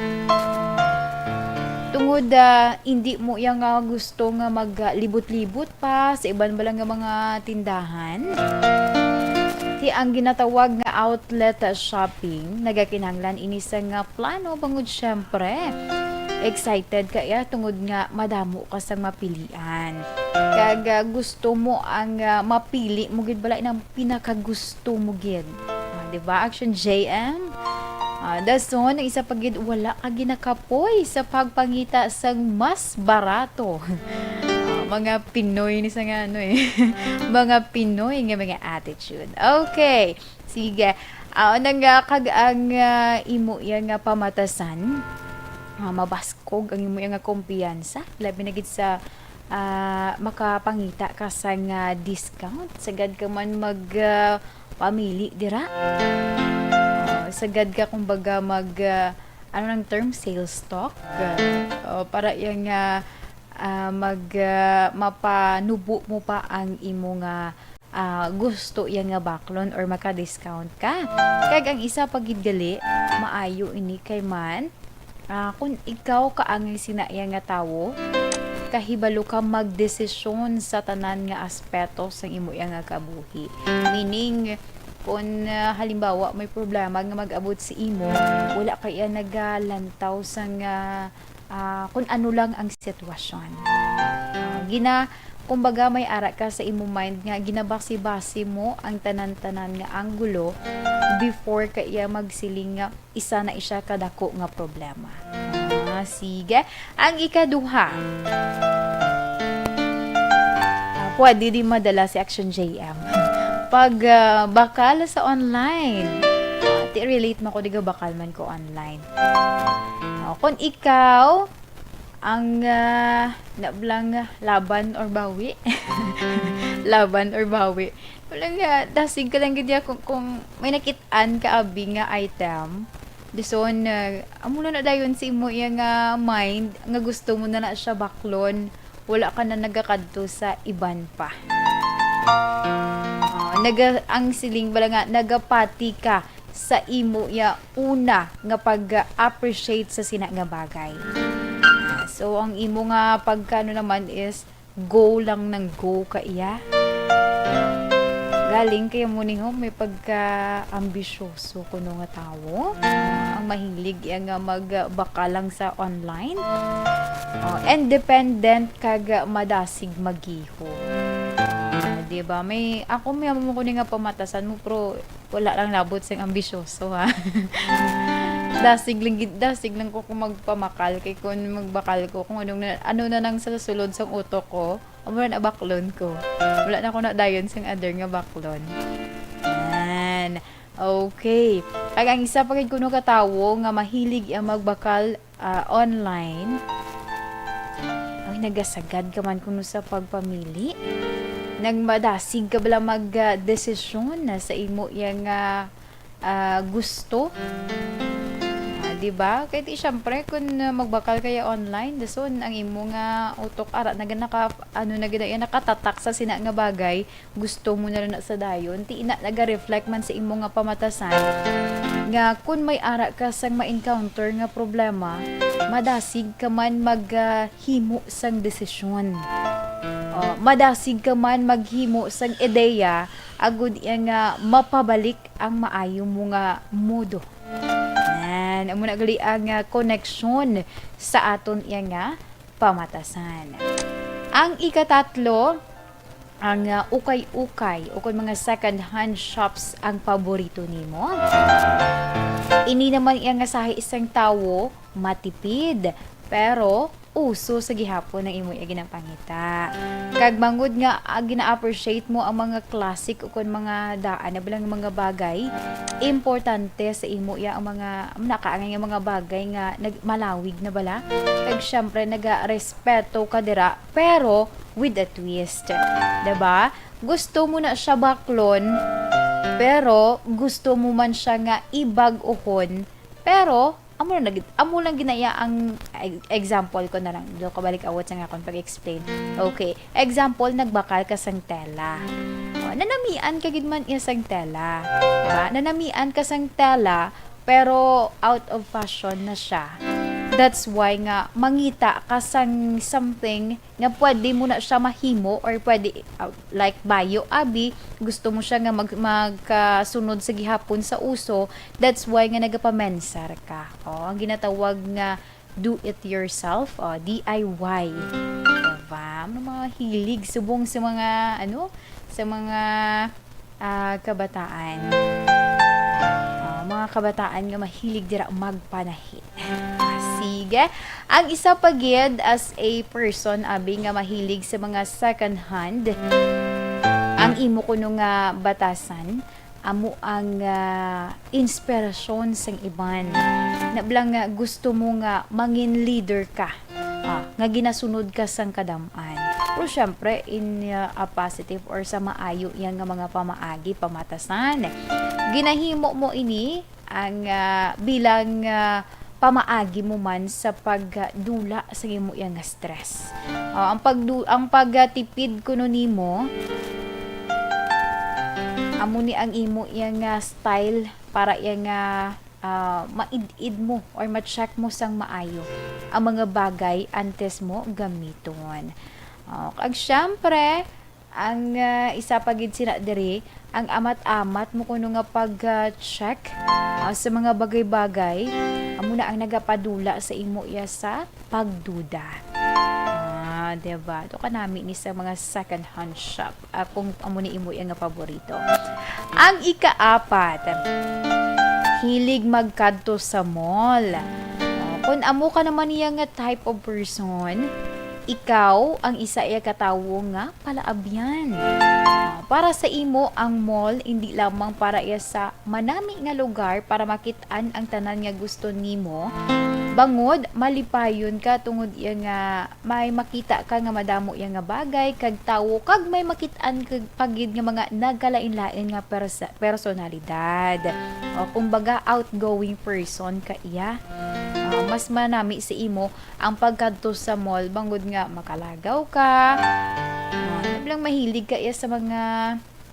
Tungod, ah, indi mo iya nga gusto nga maglibot-libot pa sa iban bala nga mga tindahan. Ti ang ginatawag nga outlet shopping, nagakinahanglan ini sa nga plano bangod syempre excited ka iya tungod nga madamo ka sang mapilian. Kag, ah, gusto mo ang, ah, mapili mo gid bala inang pinakagusto mo gid. Ah, di ba, Action J M? Ah, dason, ang isa pa gid, wala ka ginakapoy sa pagpangita sang mas barato. Ah, mga Pinoy ni sa nga, ano, eh. Mga Pinoy nga mga attitude. Okay. Sige. Ah, nang, ah, kag ang, ah, imo iya nga pamatasan, ah, mabaskog ang imo iya nga kumpiyansa. Labi na gid sa ah, makapangita ka sang, ah, discount. Sagad ka man mag, ah, pamili dira. Ah, sagad ka, kumbaga, mag, ah, ano nang term? Sales talk. Ah, oh, para yang, ah, ah, mag, ah, mapanubo mo pa ang imo nga ah, gusto iya nga baklon or maka-discount ka. Kag ang isa pa gid gali, maayo ini kay man, ah, kung ikaw ka ang sina iya nga tawo, kahibalo ka magdesisyon sa tanan nga aspeto sang imo iya nga kabuhi. Meaning, kung, ah, halimbawa, may problema nga mag-abot sa imo, wala ka iya nagalantaw sang, ah, ah, kung ano lang ang sitwasyon. Ah, gina-, kumbaga, may ara ka sa imo mind nga ginabasi-basi mo ang tanan-tanan nga anggulo before ka iya magsiling nga isa na siya kadako nga problema. Ah, sige. Ang ikaduha, ah, pwede di madala si Action J M. Pag, ah, bakal sa online. Ah, Ti relate man ko, di gabakal man ko online. O, kung ikaw, ang, ah, nablang laban or bawi? Laban or bawi? Wala nga, dasig ka lang gid ya kung, kung may nakit-an ka abi nga item. Dison, ah, amo na na dayon sa imo iya nga mind nga gusto mo na na siya baklon. Wala ka na nagakadto sa iban pa. Ah, naga-, ang siling bala nga, nagapati ka sa imo ya una nga pag-appreciate sa sina nga bagay. Ah, so, ang imo nga pagkano naman is go lang ng go ka iya. Galing kaya mo niho may pagka-ambisyoso kuno nga tawo. Ah, ang mahilig iya nga magbakal lang sa online. Oh, independent kag madasig magiho. Ah, di ba? May, ako may amo ko ni nga pamatasan mo, pero wala lang labot sing ambisyoso, ha. Dasig lang gid, dasig lang ko kung magpamakal, kay kung magbakal ko, kung anong na, ano na nang sa sulod sang utok ko, amo na nabaklon ko. Wala na ko na dayon sang other nga baklon. Yan. Okay. Kag ang isa pa gid kuno ka tawo nga mahilig iya magbakal, ah, online, ay, nagasagad ka man kuno sa pagpamili. Nagmadasig ka bala mag, ah, desisyon na sa imo iya nga, ah, gusto. Ah, di ba? Kay di, syempre, kung, ah, magbakal kaya online, dason ang imo nga utok ara na gid naka, ano na gid, iya nakatatak sa sina nga bagay, gusto mo na lang na sa dayon, ti ina naga-reflect man sa imo nga pamatasan nga kun may ara ka sang ma-encounter nga problema, madasig ka man mag, ah, himo sang desisyon. O, madasig ka man maghimo sang ideya agud iya nga mapabalik ang maayo mo nga modo. Yan, amo na gali ang, ah, koneksyon sa aton iya nga pamatasan. Ang ikatatlo, ang, ah, ukay-ukay o kon mga second-hand shops ang paborito nimo? Ini naman iya nga sahi sang tawo, matipid, pero uso sa gihapon ang imo iya ginapangita. Kag mangud nga, ah, gina-appreciate mo ang mga classic o kon mga daan na balang mga bagay, importante sa imo iya ang mga nakaangay nga mga bagay nga nag-, malawig na bala. Kag syempre, naga-respeto ka dira, pero with a twist. Diba? Gusto mo na siya baklon, pero gusto mo man siya nga ibag-ohon, pero amo lang gid, amo lang gid na iya ang e-, example ko na lang. Do kabalik awat sa nga akong pag-explain. Okay. Example, nagbakal ka sang tela. O, nanamian ka gid man iya sang tela. Diba? Nanamian ka sang tela, pero out of fashion na siya. That's why nga mangita ka sang something nga pwede mo na siya mahimo or pwede, uh, like bayo, abi, gusto mo siya nga mag-, magkasunod sa gihapon sa uso, that's why nga nagapamensar ka. O, ang ginatawag nga do it yourself, o, D I Y. Diba? Ano mga hilig subong sa mga, ano, sa mga ah, kabataan. Ah, mga kabataan nga mahilig dira magpanahi. Ah, sige. Ang isa pa gid, as a person, abi, nga mahilig sa mga second hand, ang imo kuno nga batasan, amo ang, ah, inspirasyon sang iban. Nablang nga gusto mo nga mangin leader ka, ah, nga ginasunod ka sang kadam-an. Pero syempre, in, uh, a positive or sa maayo iya nga mga pamaagi, pamatasan. Ginahimo mo ini ang, ah, bilang, ah, pamaagi mo man sa pagdula sa imo iya nga stress. Ah, ang pagdu-, ang pagtipid kuno nimo, amo ni ang imo iya nga style para iya nga ah, maid-id mo or ma-check mo sang maayo ang mga bagay antes mo gamiton. Oh, kag syempre, ang, ah, isa pa gid sina diri, ang amat-amat mo kuno nga pag, ah, check, ah, sa mga bagay-bagay, amo na ang nagapadula sa imo iya sa pagduda. Ah, diba? To kanami ni sa mga second hand shop. Ah, kung amo ni imo iya nga paborito. Ang ikaapat, hilig magkadto sa mall. Ah, kung amo ka naman iya nga type of person, ikaw ang isa iya ka tawo nga palaabyan. Ah, para sa imo, ang mall indi lamang para iya sa manami nga lugar para makit-an ang tanan nga gusto nimo, bangod malipayon ka tungod iya nga may makita ka nga madamo iya nga bagay kag tawo, kag may makit-an ka pa gid nga mga nagkalain-lain nga persa-, personalidad. O, kumbaga, outgoing person ka iya. Ah, mas manami sa imo ang pagkadto sa mall, bangod nga makalagaw ka. Ah, ano lang, mahilig ka iya sa mga,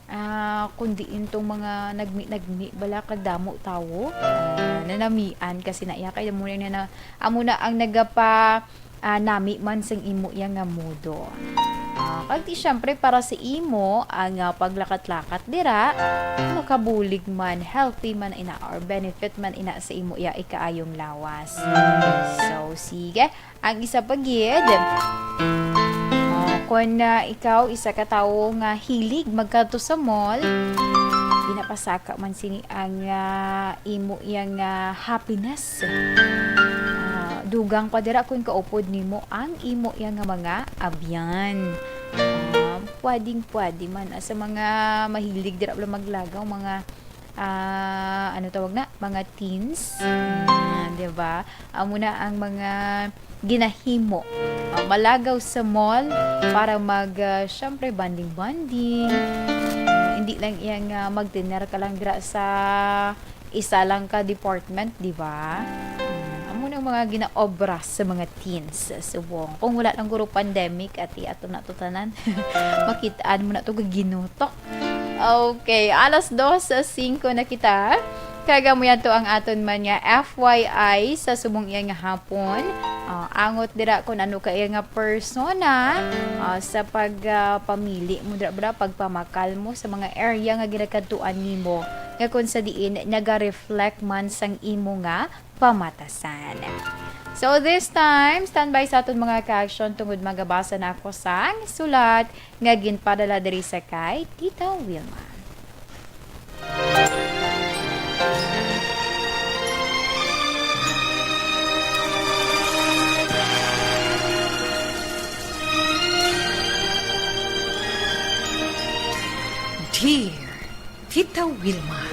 ah, kundi intong mga nagmi-nagmi bala kag damo tawo. Ah, nanamian kasi na iya kay amo na, na, amo na ang nagapa, ah, nami man sang imo iya nga mudo. Ah, kag di, syempre, para sa imo, ang, ah, paglakat-lakat dira, makabulig man, healthy man ina, or benefit man ina sa imo iya ikaayong lawas. So, sige. Ang isa pa gid, ah, kon, ah, ikaw isa ka tawo nga hilig magkadto sa mall, ginapasaka man sini ang, ah, imo iyang, ah, happiness. Ah, dugang pa dira kon kaupod nimo ang imo iyang mga abyan. Ah, pwedeng-pwede man, ah, sa mga mahilig dira wala maglagaw, mga, ah, ano tawag na? Mga teens. Ah, di ba? Amo na ang mga ginahimo. Ah, malagaw sa mall para mag, ah, syempre, bonding-bonding. Hindi lang iyang, ah, mag-dinner ka lang dira sa isa lang ka department, di ba? Mm, amo nang mga ginaobra sa mga teens subong. Kung wala lang guro pandemic, ati, ato na to tanan. Makit-an mo na to, gaginutok. Okay, alas dos singko na kita. Kag amo yan to ang aton man nga F Y I sa subong iya nga hapon. Ah, angot dira kung ano ka iya nga persona, ah, sa pag, ah, pamili mo dira, bra, pagpamakal mo sa mga area nga ginakadtuan nimo, nga kung sa diin naga-reflect man sang imo nga pamatasan. So this time, standby sa aton mga ka-action tungod magabasa na ako sang sulat nga ginpadala diri sa kay Tita Wilma. Dear Tita Wilma,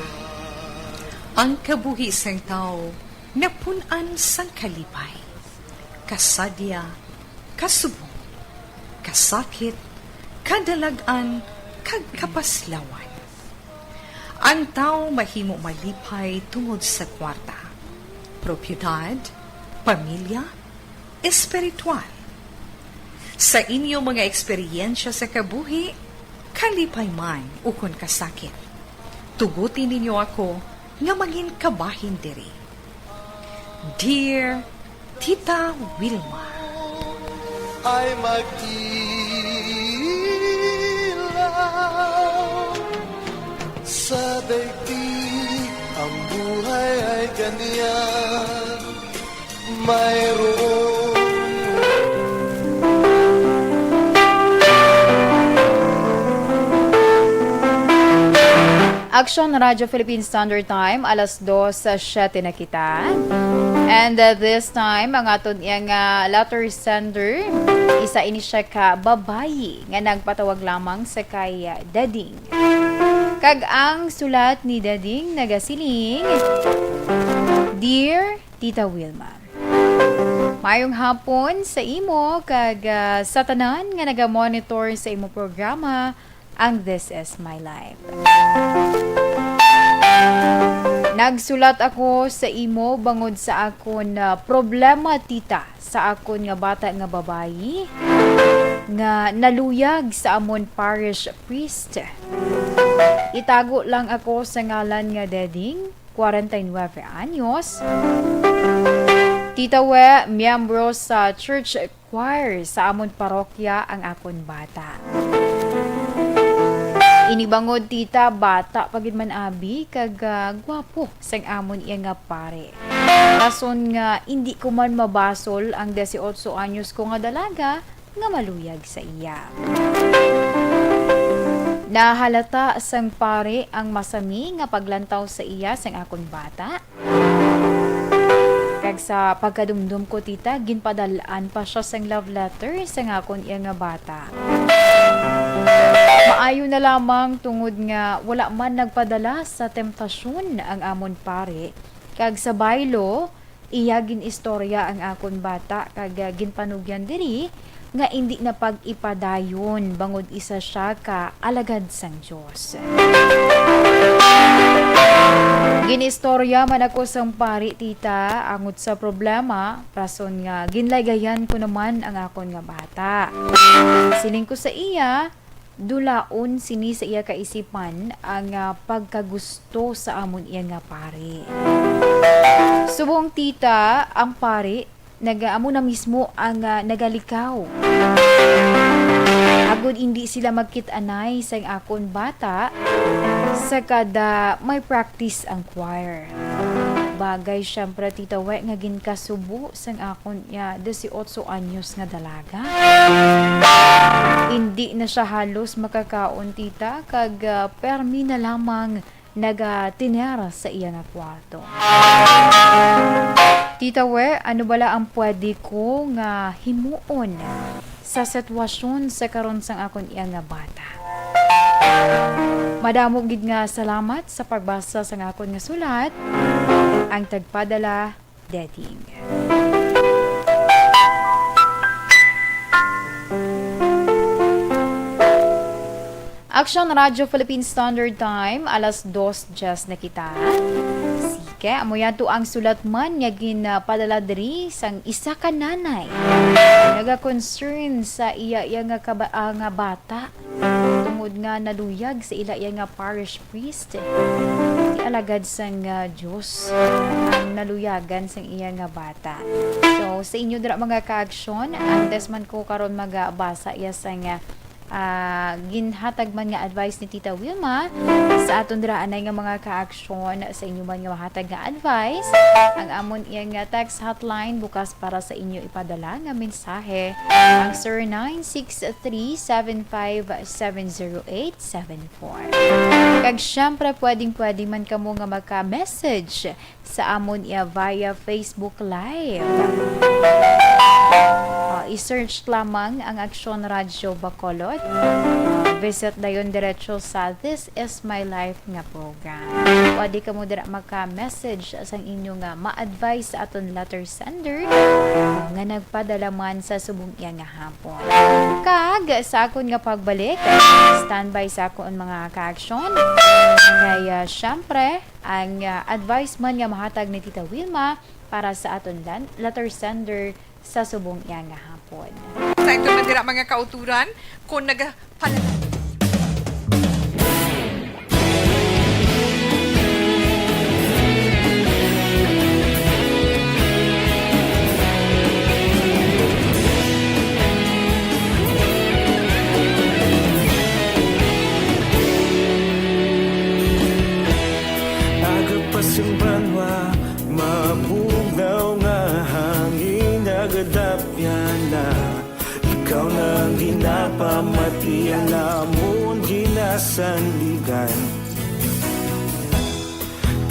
ang kabuhi sang tawo napun-an sang kalipay, kasadya, kasubong, kasakit, kadalag-an, kag kapaslawan. Ang tawo mahimo malipay tungod sa kwarta, propiedad, pamilya, espiritual. Sa inyo mga eksperyensya sa kabuhi, kalipay man ukon kasakit, tuguti ninyo ako nga mangin kabahin diri. Dear Tita Wilma. Ay magdilaw sa daigdig, ang buhay ay ganyan. Mayroon. Action Radyo Philippine Standard Time, alas dos sa siyete na kita. And, uh, this time, ang aton iyang, uh, letter sender, isa ini siya ka babayi nga nagpatawag lamang sa kay, uh, Dading. Kag ang sulat ni Dading nagasiling, Dear Tita Wilma, mayong hapon sa imo kag, ah, sa tanan nga naga-monitor sa imo programa, ang This Is My Life. Nagsulat ako sa imo bangod sa akon, ah, problema, tita, sa akon nga bata nga babayi nga naluyag sa amon parish priest. Itago lang ako sa ngalan nga Deding, kwarenta y nuebe anyos. Tita We, miyembro sa church choir sa amon parokya ang akon bata. Ini bangod, tita, bata pa gid man abi kag, ah, gwapo sang amon iya nga pare. Rason nga indi ko man mabasol ang disiotso anyos ko nga dalaga nga maluyag sa iya. Nahalata sang pare ang masami nga paglantaw sa iya sang akon bata. Kay Sa pagkadumdom ko, tita, ginpadal-an pa sia sang love letter sang akon iya nga bata. Maayo na lamang tungod nga wala man nagpadala sa temptasyon ang amon pari, kag sa baylo, iya gin-istorya ang akon bata, kag, ah, ginpanugyan diri nga indi na pag-ipadayon bangod isa sia ka alagad sang Dios. Gin-istorya man ako sang pari, tita, angot sa problema, rason nga ginlaygayan ko naman ang akon nga bata. Siling ko sa iya, dulaon sini sa iya kaisipan ang, ah, pagkagusto sa amon iya nga pari. Subong, tita, ang pari, nag-, amo na mismo ang, ah, nagalikaw. Agod indi sila magkit-anay sang akon bata sa kada may practice ang choir. Bagay, siyempre, Tita We, nga ginkasubo sang akon iya dieciocho anyos nga dalaga. Indi na siya halos makakaon, tita, kag, ah, permi na lamang nagatiner sa iya nga kwarto. Tita We, ano bala ang pwede ko nga himuon sa sitwasyon sa karon sang akon iya nga bata? Madamo gid nga salamat sa pagbasa sang akon nga sulat. Ang tagpadala, Deding. Action Radio Philippine Standard Time, alas dos diyes na kita. Sige, amo yato ang sulat man nga ginpadala diri sang isa ka nanay. Naga-concern sa iya, iya nga kaba-, ah, nga bata. Tungod nga naluyag sa ila iya nga parish priest, si alagad sang, ah, Dios ang naluyagan sang iya nga bata. So, sa inyo dira, mga ka-aksyon, antes man ko karon magabasa iya sang, ah, ginhatag man nga advice ni Tita Wilma, sa aton dira anay nga mga ka-aksyon, sa inyo man nga mahatag nga advice, ang amon iya nga text hotline bukas para sa inyo ipadala nga mensahe, ang zero nine six three seven five seven zero eight seven four. Kag syempre, pwedeng-pwede man kamo nga maka-message sa amon iya via Facebook Live. Ah, i-search lamang ang Aksyon Radyo Bacolod. Ah, visit dayon diretso sa This Is My Life nga program. Pwede kamo dira maka-message sang inyo nga ma-advise sa aton letter sender, ah, nga nagpadala man sa subong iya nga hapon. Kag sa akon nga pagbalik, standby sa akon mga ka-aksyon. Kaya, syempre, ang, ah, advice man nga mahatag ni Tita Wilma para sa aton lan-, letter sender sa subong iya nga hapon. Sa ito man dira, mga kauturan, kung nagapalala. Aga pa sing banwa, mabugnaw nga hangin, nagadapyan na. Ikaw na ang ginapamati, ang amon ginasandigan.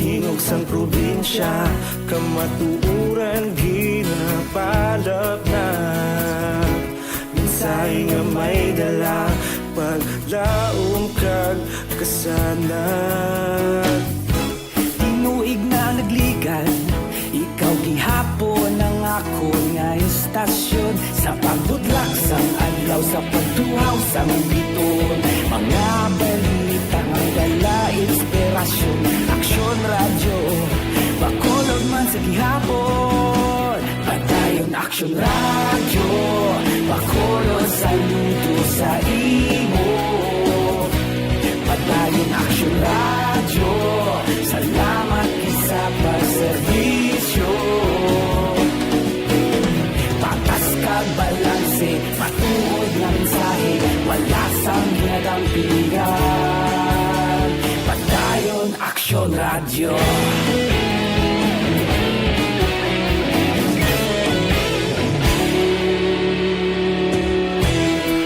Tingog sang probinsya, kamatuoran ginapalapnap. Mensahe nga may dala, paglaom kag kasanag. Tinuig na nagligad, ikaw gihapon ang akon nga istasyon. Sa pagbutlak sang adlaw, sa pagtuhaw sang biton, mga balita nga dala inspirasyon. Aksyon Radyo Bacolod man sa gihapon. Padayon Aksyon Radyo Bacolod, saludo sa imo. Padayon Aksyon Radyo, salamat gid sa pagserbisyo. Patas kag balanse, matuod nga mensahe, wala sang ginadampingan. Padayon Aksyon Radyo.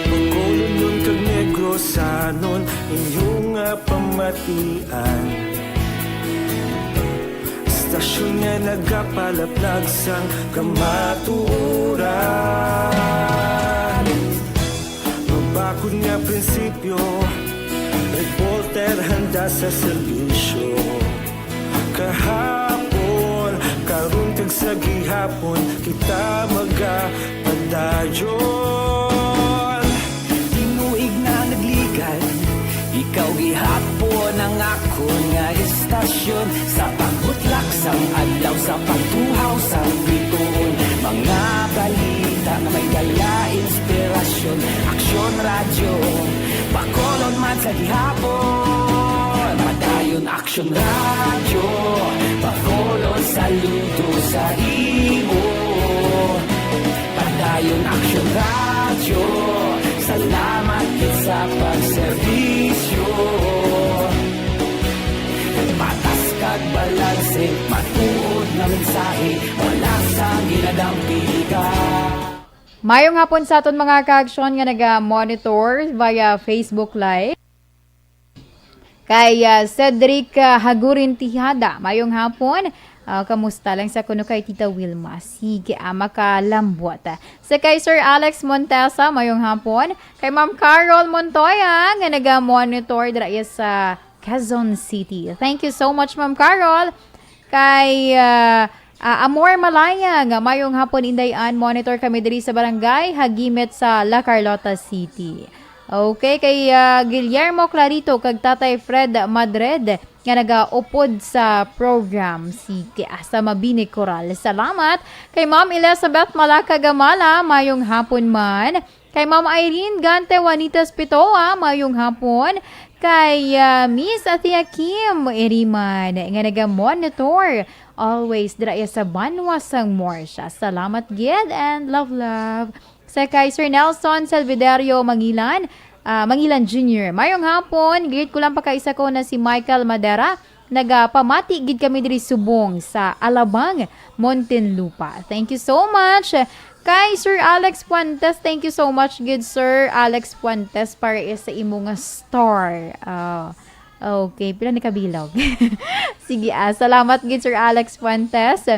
Bacolodnon kag Negrosanon, inyo nga pamatian. Istasyon Nagapalaplag sang kamatuoran. Mabakod nga prinsipyo, reporter handa sa serbisyo. Kahapon, karon kag sa gihapon, kita magapadayon. Tinuig na nagligad, ikaw gihapon ang akon nga istasyon. Sa pagbutlak sang adlaw, sa pagtuhaw sang bituon, mga balita nga may dala inspirasyon. Aksyon Radyo, Bacolod man sa gihapon. Padayon Aksyon Radyo, Bacolod, saludo sa imo. Padayon Aksyon Radyo, salamat gid sa pagserbisyo. Patas kag balanse, matuod nga mensahe, wala sang ginadampiga. Mayong hapon sa aton mga kaaksyon nga naga-monitor via Facebook Live. Kay, ah, Cedric, ah, Hagurin Tijada, mayong hapon. Ah, kamusta lang sa kuno kay Tita Wilma? Sige, ah, makalambot. Sa kay Sir Alex Montesa, mayong hapon. Kay Ma'am Carol Montoya, nga naga-monitor dira iya sa Quezon City. Thank you so much, Ma'am Carol. Kay, ah, ah, Amor Malaya, nga mayong hapon, Inday Ann, monitor kami diri sa barangay Hagimit sa La Carlota City. Okay, kay, ah, Guillermo Clarito kag Tatay Fred Madred nga nagaupod sa program. Sige, ah, sa Mabini Coral. Salamat. Kay Ma'am Elizabeth Malaka Gamala, mayong hapon man. Kay Ma'am Irene Gante Juanitas Pitoa, mayong hapon. Kay, ah, Miss Athea Kim Iriman, nga naga-monitor always dira iya sa banwa sang Morsha. Salamat gid and love, love. Sa kay Sir Nelson Salviderio Mangilan, ah, Mangilan Junior. Mayong hapon, greet ko lang pa kay isa ko na si Michael Madera. Nagapamati gid kami diri subong sa Alabang, Muntinlupa. Thank you so much. Kay Sir Alex Fuentes, thank you so much gid, Sir Alex Fuentes, para sa imo nga star. Ah, okay, pila ni kabilog? Sige, ah, salamat gid, Sir Alex Fuentes.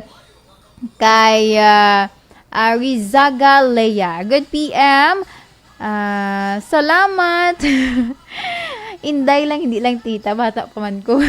Kay, ah, ah, Rizaga Lea. Good P M. Ah, salamat. Inday lang, hindi lang tita. Bata pa man ko.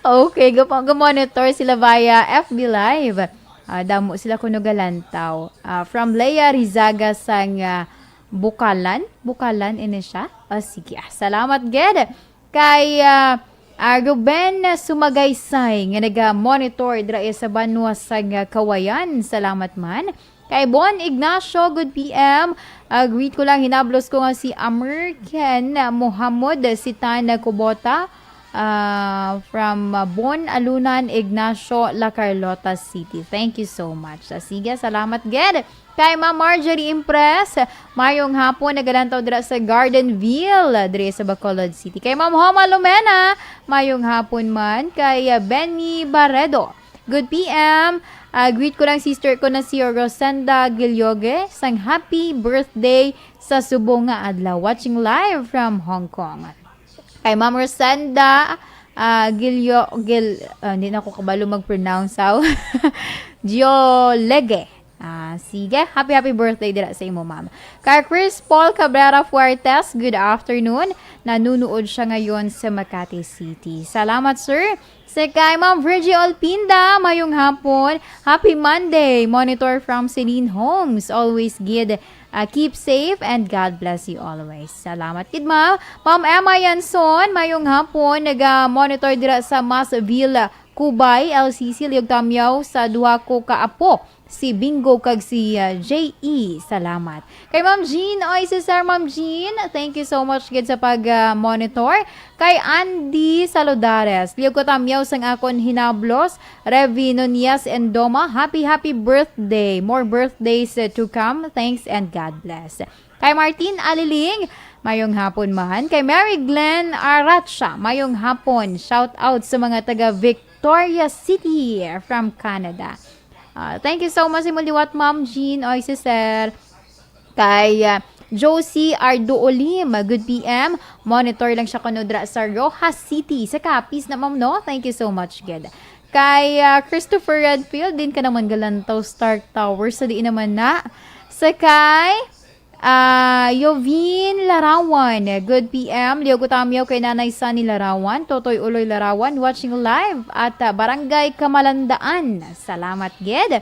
Okay, gamo-, gamo-monitor sila via F B Live. Ah, damo sila kuno galantaw. Ah, from Lea Rizaga sang, ah, Bukalan. Bukalan, ini siya. Ah, sige. Ah, salamat gid. Kay, ah, ah, Ruben Sumagaysay nga naga-monitor dira sa banwa sang Kawayan. Salamat man. Kay Bon Ignacio, good P M. Ah, greet ko lang, hinablos ko nga si Amir Ken Mohamud, si Tan Kubota, ah, from, ah, Bon Alunan, Ignacio, La Carlota City. Thank you so much. Ah, sige, salamat gid. Kay Ma'am Marjorie Impress, mayong hapon, nagalantaw dira sa Gardenville, diri sa Bacolod City. Kay Ma'am Homa Lumena, mayong hapon man. Kay, ah, Benny Barredo, good P M. Ah, greet ko lang sister ko na si Rosenda Gilioge, sang happy birthday sa subong nga adlaw. Watching live from Hong Kong. Kay Ma'am Rosenda, ah, Gilio-, Gil-, ah, hindi na ako kabalo mag-pronounce, aw. Giolege. Ah, sige. Happy, happy birthday dira sa imo, ma'am. Kay Chris Paul Cabrera Fuertes, good afternoon. Nanunood siya ngayon sa Makati City. Salamat, sir. Sa kay Ma'am Virgie Olpinda, mayong hapon. Happy Monday. Monitor from Celine Homes. Always gid, ah, keep safe and God bless you always. Salamat gid, ma'am. Ma'am Emma Yanson, mayong hapon. Naga-monitor dira sa Masville, Cubay, L C C, Liog Tamyaw sa duha ko ka apo, si Bingo kag si, ah, J E. Salamat. Kay Ma'am Jean, oy, si Sir Ma'am Jean, thank you so much gid sa pag, ah, monitor. Kay Andy Saludares, Liog ko Tamyaw sang akon hinablos, Revi Nunez and Doma, happy, happy birthday. More birthdays, uh, to come. Thanks and God bless. Kay Martin Aliling, mayong hapon man. Kay Mary Glenn Aracha, mayong hapon. Shout out sa mga taga Victoria City from Canada. Ah, thank you so much, imo liwat, Ma'am Jean, oy, si Sir. Kay, ah, Josie Ardo Olim, good P M. Monitor lang siya kuno dira sa Roxas City, sa Capiz na, ma'am, no? Thank you so much, gid. Kay, ah, Christopher Redfield, din ka naman galantaw, Stark Tower. Sa diin naman na? Sa kay, ah, Yovin Larawan. Good P M. Liog ko tamyaw kay Nanay Sunny Larawan, Totoy Uloy Larawan, watching live at, ah, Barangay Kamalandaan. Salamat gid.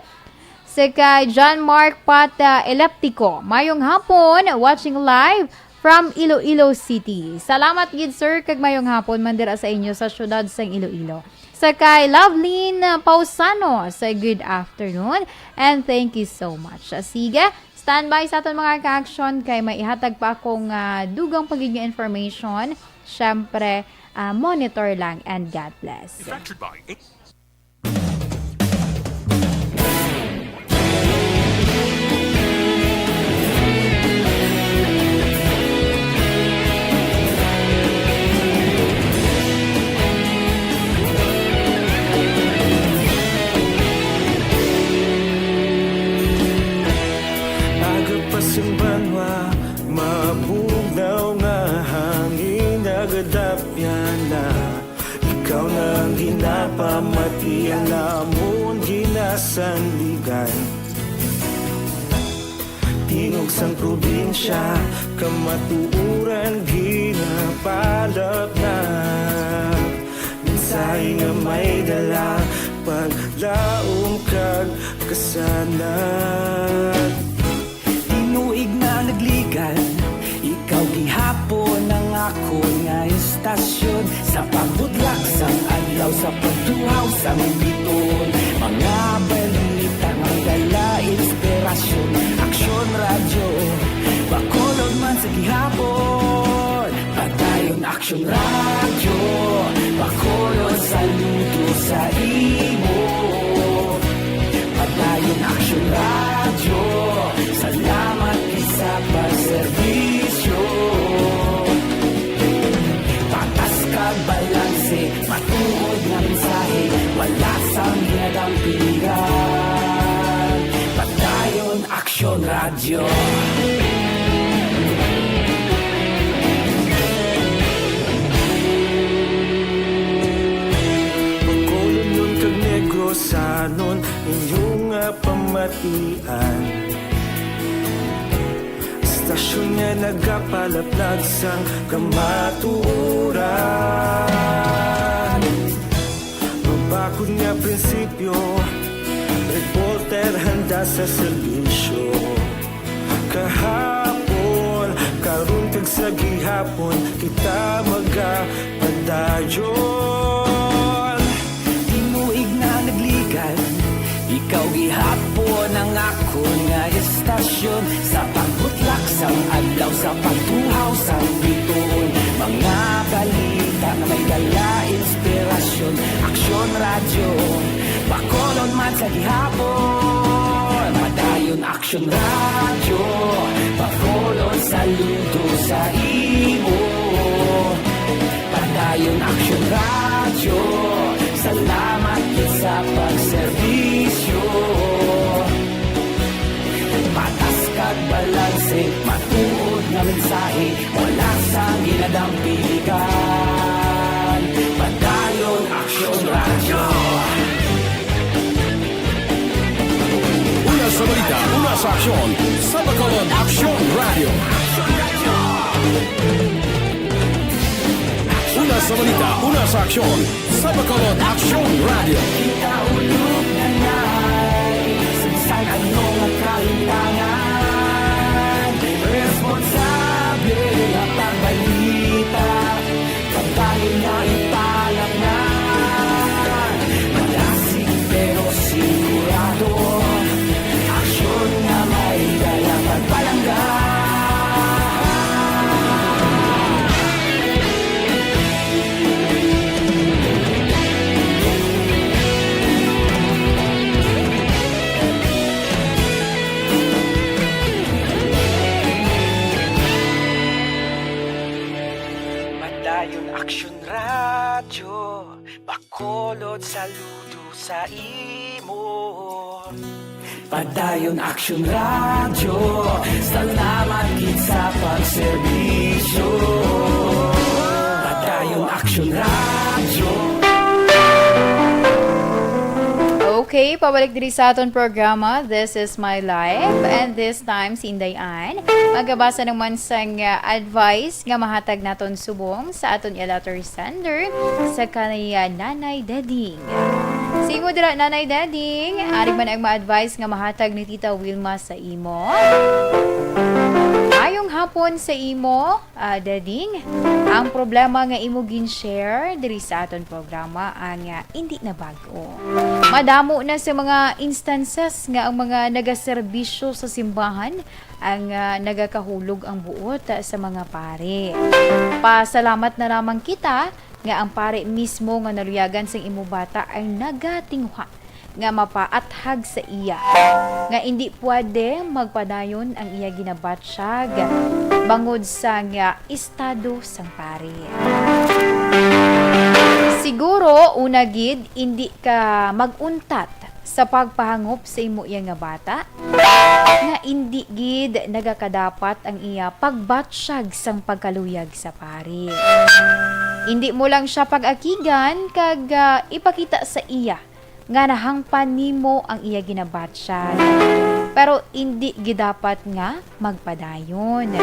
Sa kay John Mark Pata Eleptico. Mayong hapon, watching live from Iloilo City. Salamat gid, sir, kag mayong hapon man dira sa inyo sa siyudad sang Iloilo. Sa kay Loveline Pausano, sa good afternoon and thank you so much. Sige, standby sa aton mga ka-action kay may ihatag pa akong, ah, dugang pa gid nga information. Syempre, ah, monitor lang and God bless. Manufactured by Aga pa sing banwa, mabugnaw nga hangin nagadapyan na. Ikaw na ang ginapamati, ang amon ginasandigan. Tingog sang probinsya, kamatuoran ginapalapnap. Mensahe nga may dala, paglaom kag kasanag. Tinuig na nagligan, ikaw gihapon ang akon nga istasyon. Sa pagbutlak sang adlaw, sa pagtuhaw sang bituon, mga balita nga dala inspirasyon. Aksyon Radyo, Bacolod man sa gihapon. Padayon Aksyon Radyo, Bacolod, saludo sa imo. Padayon Aksyon Radyo, salamat gid sa pagserbisyo. Patas kag balanse, matuod nga mensahe, wala sang ginadampigan. Padayon Aksyon Radyo. Bacolodnon kag Negrosanon, inyo nga pamatian. Istasyon nga nagapalaplag sang kamatuoran. Mabakod nga prinsipyo, reporter handa sa serbisyo. Kahapon, karon kag sa gihapon, kita magapadayon. Tinuig na nagligan, ikaw gihapon ang akon nga istasyon. Sa pagbutlak sang adlaw, sa pagtuhaw sang bituon, mga balita nga may dala inspirasyon. Aksyon Radyo, Bacolod man sa gihapon. Padayon Aksyon Radyo, Bacolod, saludo sa imo. Padayon Aksyon Radyo, salamat gid sa pagserbisyo. Patas kag balanse, matuod nga mensahe, wala sang ginadampigan. Padayon Aksyon Radyo. Una sa balita, una sa aksyon, sa Bacolod Aksyon Radyo. Una sa balita, una sa aksyon, sa Bacolod Aksyon Radyo. Kita ulog na nai, sa bisan ano nga kahintangan, responsable nga pagbalita, kabahin nga ipalatnan. Madasig pero sigurado, aksyon nga may dala pagpalangga. Padayon Aksyon Radyo, Bacolod, saludo sa imo. Padayon Aksyon Radyo, salamat gid sa pagserbisyo. Padayon Aksyon Radyo. Okay, pabalik diri sa aton programa, This Is My Life. And this time, si Inday Ann, magabasa naman sang, uh, advice nga mahatag naton subong sa aton letter sender, sa kay, uh, Nanay Deding. Sa imo dira, Nanay Deding, ari man ang ma-advise nga mahatag ni Tita Wilma sa imo. Mayong hapon sa imo, ah, Deding. Ang problema nga imo gin-share diri sa aton programa ang, ah, indi na bag-o. Madamo na sa mga instances nga ang mga nagaserbisyo sa simbahan ang, ah, nagakahulog ang buot, ah, sa mga pari. Pasalamat na lamang kita nga ang pari mismo nga naluyagan sang imo bata ang nagatinguha nga mapaathag sa iya, nga indi pwede magpadayon ang iya ginabatyag bangod sang estado sang pari. Siguro, una gid, indi ka mag-untat sa pagpahangop sa imo iya nga bata, nga indi gid nagakadapat ang iya pagbatyag sang pagkaluyag sa pari. Indi mo lang siya pag-akigan kag, ah, ipakita sa iya nga nahangpan nimo ang iya ginabatyag, pero indi gid dapat nga magpadayon.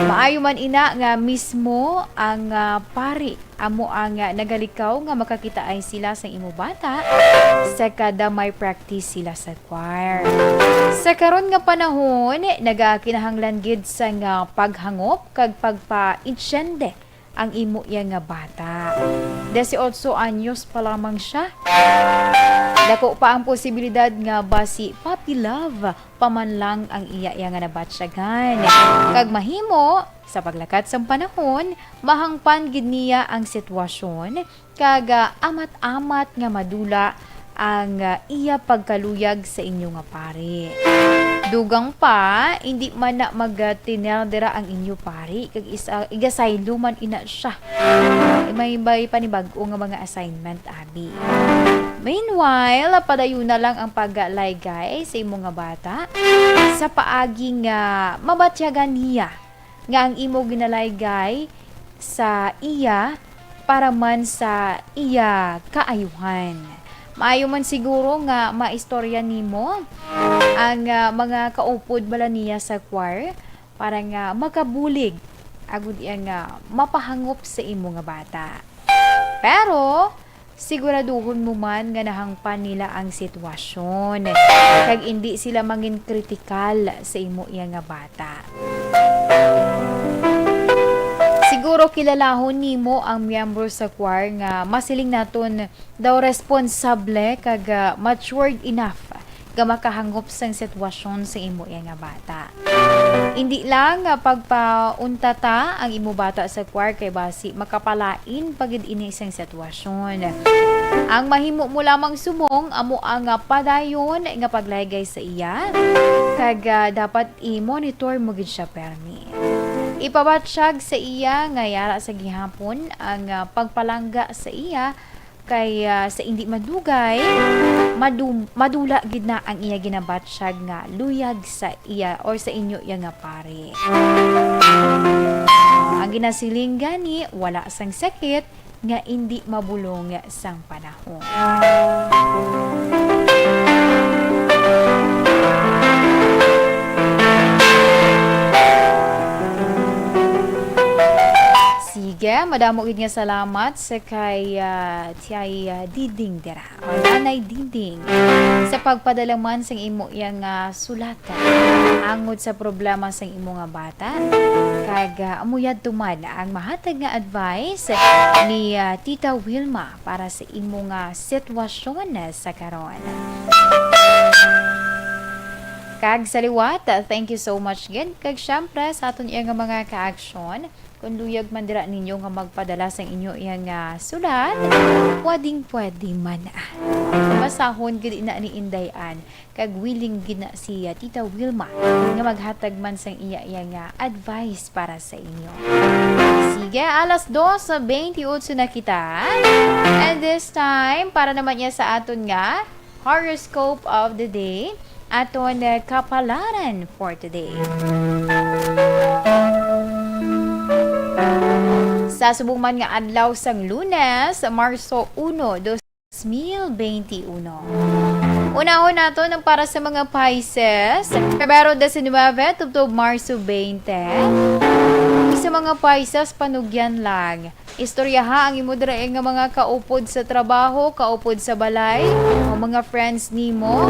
Maayo man ina nga mismo ang, ah, pari amo ang, ah, nagalikaw nga makakitaay sila sang imo bata sa kada may practice sila sa choir. Sa karon nga panahon, nagakinahanglan gid sang, ah, paghangop kag pagpa-intiende ang imo iya nga bata. Dieciocho anyos pa lamang siya. Dako pa ang posibilidad nga basi puppy love pa man lang ang iya, iya nga nabatyagan. Kag mahimo, sa paglakat sang panahon, mahangpan gid niya ang sitwasyon, kag, ah, amat-amat nga madula ang, ah, iya pagkaluyag sa inyo nga pari. Dugang pa, indi man na magtiner dira ang inyo pari, kag isa, igasaylo man ina siya. May, may panibag-o nga mga assignment, abi. Meanwhile, padayon na lang ang paglaygay sa imo nga bata sa paagi nga mabatyagan niya nga ang imo ginalaygay sa iya para man sa iya kaayuhan. Maayo man siguro nga maistorya nimo ang, ah, mga kaupod bala niya sa choir para nga makabulig agud iya nga mapahangop sa imo nga bata. Pero, siguraduhon mo man nga nahangpan nila ang sitwasyon, kag indi sila mangin kritikal sa imo iya nga bata. Siguro kilalahon nimo ang miyembro sa choir nga masiling naton daw responsable kag, ah, matured enough nga makahangop sang sitwasyon sa imo iya nga bata. Indi lang nga pagpauntata ang imo bata sa choir kay basi makapalain pa gid ini sang sitwasyon. Ang mahimo mo lamang subong amo ang, ah, padayon nga paglaygay sa iya, kag, ah, dapat i-monitor mo gid siya permi. Ipabatyag sa iya nga yara sa gihapon ang, ah, pagpalangga sa iya kay, ah, sa indi madugay, madu-, madula gid na ang iya ginabatyag nga luyag sa iya or sa inyo iya nga pari. Ang ginasiling gani, wala sang sakit nga indi mabulong sang panahon. Sige, madamo gid nga salamat sa kay, ah, Tiyay, ah, Diding dira, o Nanay Diding, sa pagpadala man sang imo iya nga sulat angod sa problema sang imo nga bata. Kag, ah, amo yadto man ang mahatag nga advice ni, ah, Tita Wilma para sa imo nga sitwasyon sa karon. Kag sa liwat, thank you so much gid. Kag syempre, sa aton iya nga mga kaaksyon, kung luyag man dira ninyo nga magpadala sang inyo iya nga sulat, pwedeng-pwede man, ah. Basahon gid ina ni Inday Ann, kag willing gid na si, ah, Tita Wilma nga maghatag man sang iya, iya nga advice para sa inyo. Sige, alas dos bentiocho na kita. And this time, para naman niya sa aton nga horoscope of the day, aton, eh, kapalaran for today. Sa subong man nga adlaw sang Lunes, Marso uno, dos mil twenty-one. Unahon nato ang para sa mga Pisces, Pebrero diecinuebe tubtob Marso twenty. Sa mga Pisces, panugyan lang. Istoryaha ang imo diri nga mga kaupod sa trabaho, kaupod sa balay, o mga friends nimo.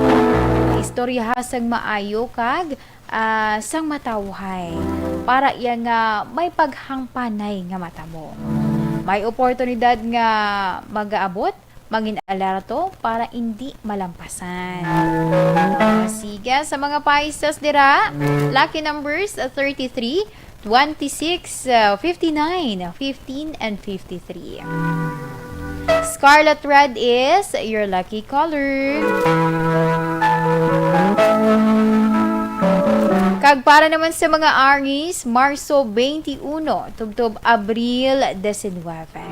Istoryaha sang maayo kag, ah, sang matawhay para iya nga may paghangpanay nga matabo. May oportunidad nga magaabot, mangin alerto para indi malampasan. Sige, sa mga Pisces dira, lucky numbers, thirty-three, twenty-six, uh, fifty-nine, fifteen, and fifty-three. Scarlet red is your lucky color. Kag para naman sa mga Aries, Marso twenty-one tubtob Abril diecinuebe.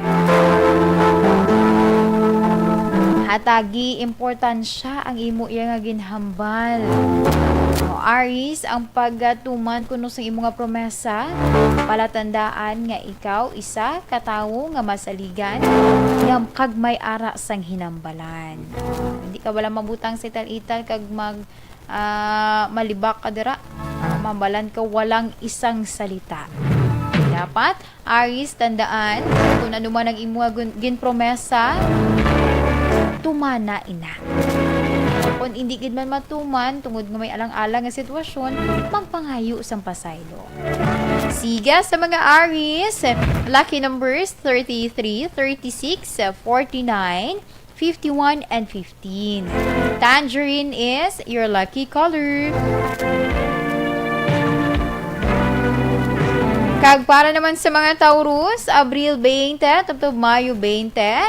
Hatagi importansya ang imo iya nga ginhambal. O Aries, ang pagtuman kuno sa imo nga promesa, palatandaan nga ikaw isa ka tawo nga masaligan nga kag may ara sang hinambalan. Hindi ka wala mabutang sa ital-ital kag mag ah, malibak ka dira. Mambalan ka walang isang salita. Dapat, Aries, tandaan, kung ano man ang imo nga gun-, ginpromesa, tumana ina. Kung hindi gid man matuman, tungod nga may alang-alang nga sitwasyon, magpangayo sang pasaylo. Siga sa mga Aries, lucky numbers thirty-three, thirty-six, forty-nine, fifty-one and fifteen. Tangerine is your lucky color. Kag para naman sa mga Taurus, Abril twenty tubtob Mayo twenty.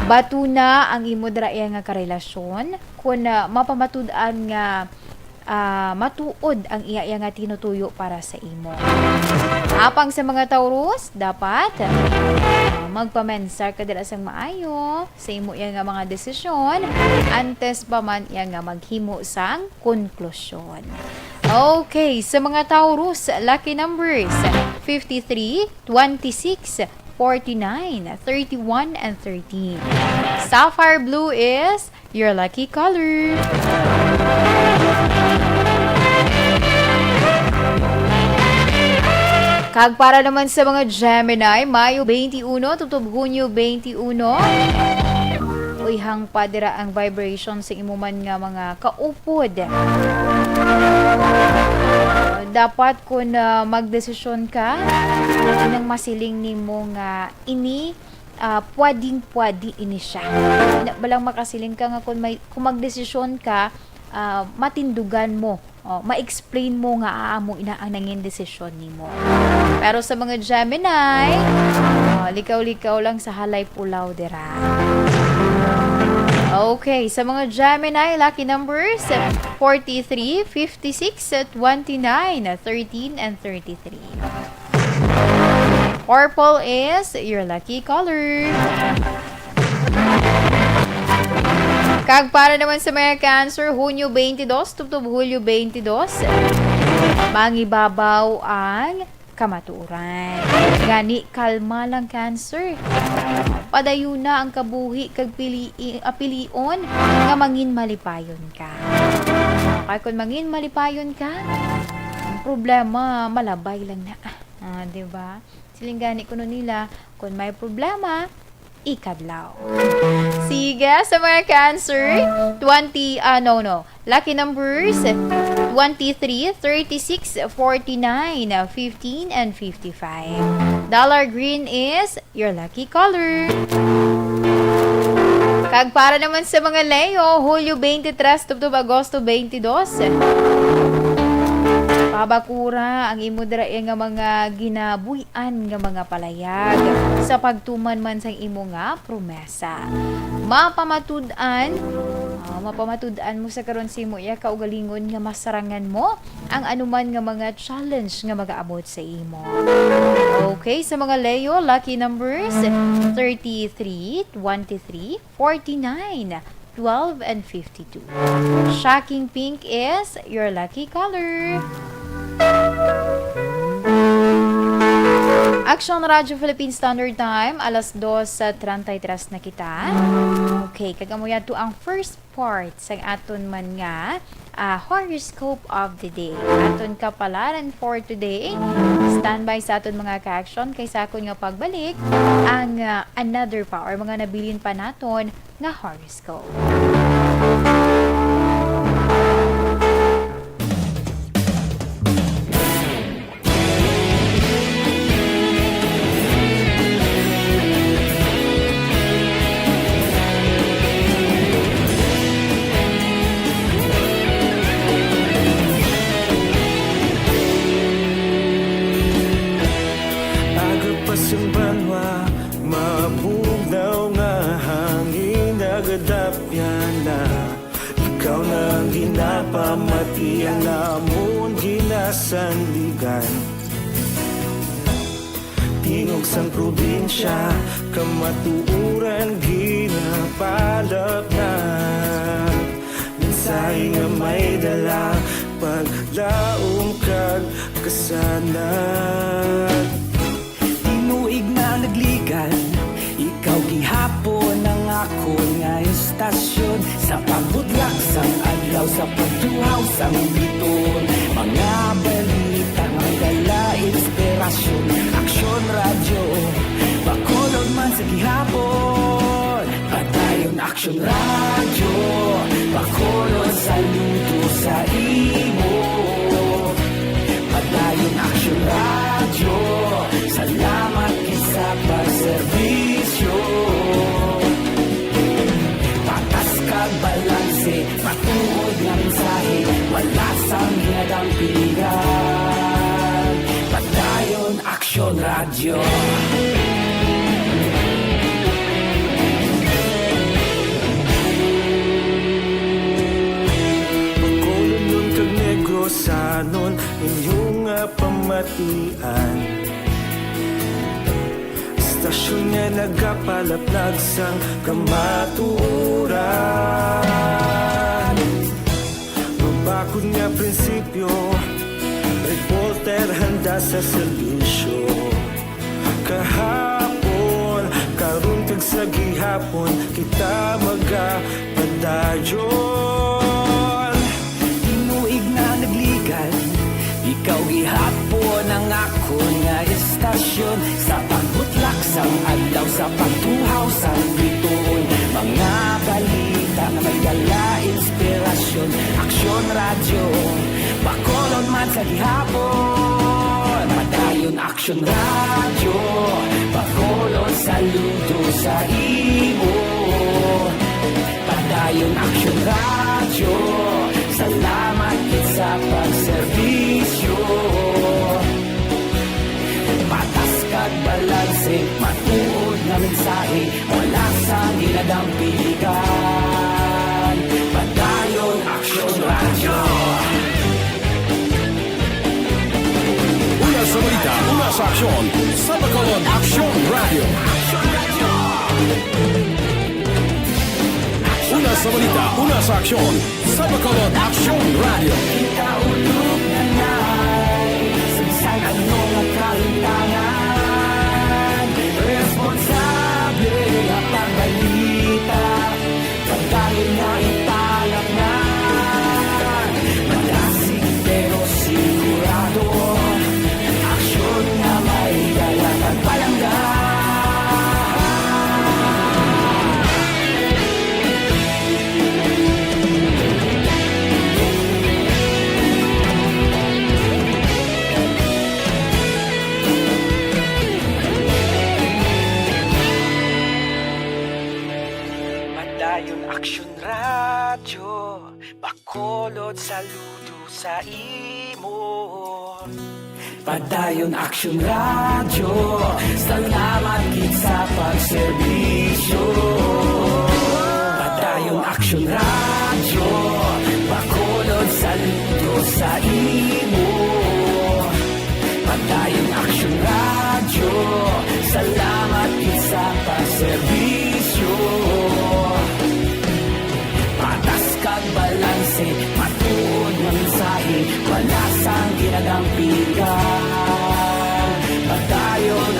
Batuna ang imo dira nga karelasyon kun, ah, mapamatud-an nga ah, matuod ang iya, iya nga tinutuyo para sa imo. Apang sa mga Taurus, dapat, ah, magpamensar ka dira sang maayo sa imo iya nga mga desisyon antes pa man iya nga maghimo sang konklusyon. Okay, sa mga Taurus, lucky numbers fifty-three, twenty-six, forty-nine, thirty-one, and thirteen. Sapphire blue is your lucky color. Kag para naman sa mga Gemini, Mayo twenty-one tubtob Hunyo twenty-one. Uy, hangpa dira ang vibration sa imo man nga mga kaupod. Dapat kung, ah, magdesisyon ka, nang masiling nimo nga ini, ah, pwedeng-pwede ini siya. Ina, balang makasiling ka nga kung may, kung magdesisyon ka, ah, matindugan mo, o, ma-explain mo nga amo ina ang nangin desisyon nimo. Pero sa mga Gemini, o, likaw-likaw lang sa halay pulaw dira. Okay, sa mga Gemini, lucky numbers, forty-three, fifty-six, twenty-nine, thirteen, and thirty-three. Purple is your lucky color. Kag para naman sa mga Cancer, Hunyo twenty-dos tubtob Hulyo twenty-dos, mangibabaw ang kamatuoran. Gani, kalma lang, Cancer. Padayuna ang kabuhi kag pili-, ah, pilion nga mangin malipayon ka. Kay kung mangin malipayon ka, ang problema malabay lang na. Ah, di ba? Siling gani kuno nila, kung may problema, ikadlaw. Sige, sa mga Cancer, twenty, ah, no, no. Lucky numbers, twenty-three, thirty-six, forty-nine, fifteen, and fifty-five. Dollar green is your lucky color. Kag para naman sa mga Leo, Hulyo twenty-three tubtob Agosto twenty-dos. Pabakura ang imo dira nga mga ginabuy-an nga mga palayag sa pagtuman man sang imo nga promesa. Mapamatud-an, ah, mapamatud-an mo sa karon sa imo iya kaugalingon nga masarangan mo ang anuman nga mga challenge nga magaabot sa imo. Okay, sa mga Leo, lucky numbers, thirty-three, twenty-three, forty-nine, twelve, and fifty-two. Shocking pink is your lucky color. Action Radio Philippine Standard Time, alas dos sa treinta y tres na kita. Okay, kag amo yadto ang first part sa aton man nga, ah, horoscope of the day. Aton kapalaran for today. Standby sa aton mga ka-action kay sa akon nga pagbalik ang, ah, another pa or mga nabilin pa naton nga horoscope. Aga pa sang banwa, mabugnaw nga hangin nagadapyan na. Ikaw na ang ginapamati, ang amon ginasandigan. Tingog sang probinsya, kamatuoran ginapalapnat. Mensahe nga may dala, paglaom kag kasanag. Tinuig na nagligan, ikaw gihapon ang akon nga istasyon. Sa pagbutlak sang adlaw, sa pagtuhaw sang biton, mga balita nga dala inspirasyon. Aksyon Radyo, Bacolod man sa gihapon. Padayon Aksyon Radyo, Bacolod, saludo sa imo. Padayon Aksyon Radyo, salamat gid sa pagserbisyo. Patas kag balanse, matuod nga mensahe, wala sang ginadampigan. Padayon Aksyon Radyo. Bacolodnon kag Negrosanon, inyo nga pamatian. Istasyon nga nagapalaplag sang kamatuoran. Mabakod nga prinsipyo, reporter handa sa serbisyo. Kahapon, karon kag sa gihapon, kita magapadayon. Tinuig na nagligan, ikaw gihapon ang akon nga istasyon. Sa pagbutlak sang adlaw, sa pagtuhaw sang bituon, mga balita nga may dala inspirasyon. Aksyon Radyo, Bacolod man sa gihapon. Padayon Aksyon Radyo, Bacolod, saludo sa imo. Padayon Aksyon Radyo, salamat gid sa pagserbisyo. Patas kag balanse, matuod nga mensahe, wala sang ginadampigan. Padayon Aksyon Radyo. Una sa balita, una sa aksyon, sa Bacolod Aksyon Radyo. Una sa balita, una sa aksyon, sa Bacolod Aksyon Radyo. Kita ulog na nai, sa bisan ano nga kahimtangan, responsable nga pagbalita. Pagkain nga ipalatnan, madasig pero sigurado. Aksyon nga may dala kag palangga. Padayon Aksyon Radyo, Bacolod, saludo sa imo. Padayon Aksyon Radyo, salamat gid sa pagserbisyo. Padayon Aksyon Radyo, Bacolod, saludo sa imo. Padayon Aksyon Radyo, salamat gid sa pagserbisyo. Patas kag balanse, matuod nga mensahe, wala sang ginadampigan. Padayon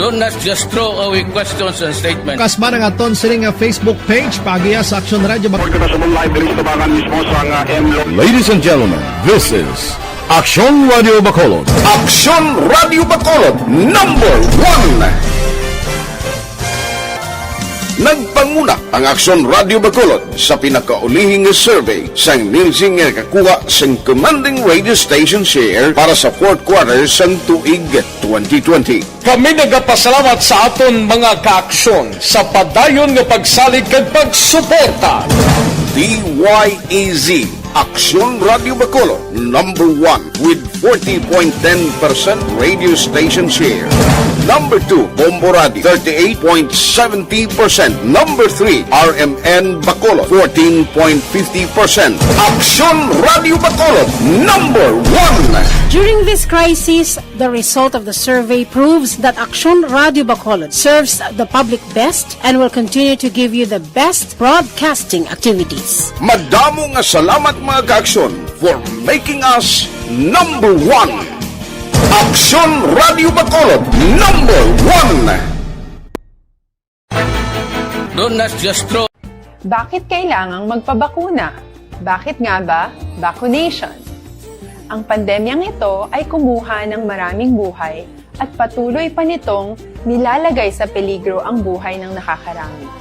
Don't, let's just throw away questions and statements. Kasman ang aton sining nga Facebook page, paagiha sa Aksyon Radio Bac- Report kita sa live diri sa tabangan mismo sa, ah, M Lo- Ladies and gentlemen, this is Aksyon Radio Bacolod. Aksyon Radio Bacolod, number one. Nagpanguna ang Aksyon Radio Bacolod sa pinakaulihi nga survey sang Nielsen nga nakakuha sang commanding radio station share para sa fourth quarter sang tuig twenty twenty. Kami nagapasalamat sa aton mga kaaksyon sa padayon nga pagsalig kag pagsuporta. D Y E Z, Aksyon Radio Bacolod, number one with forty point ten percent radio station share. Number two, Bombo Radio, thirty-eight point seventy percent. Number three, R M N Bacolod, fourteen point fifty percent. Aksyon Radio Bacolod, number one. During this crisis, the result of the survey proves that Aksyon Radio Bacolod serves the public best and will continue to give you the best broadcasting activities. Madamo nga salamat, mga kaaksyon, for making us number one. Aksyon Radio Bacolod, number one. Don't, let's just throw. Bakit kailangang magpabakuna? Bakit nga ba vaccination? Ang pandemyang ito ay kumuha ng maraming buhay at patuloy pa nitong nilalagay sa peligro ang buhay ng nakakarami.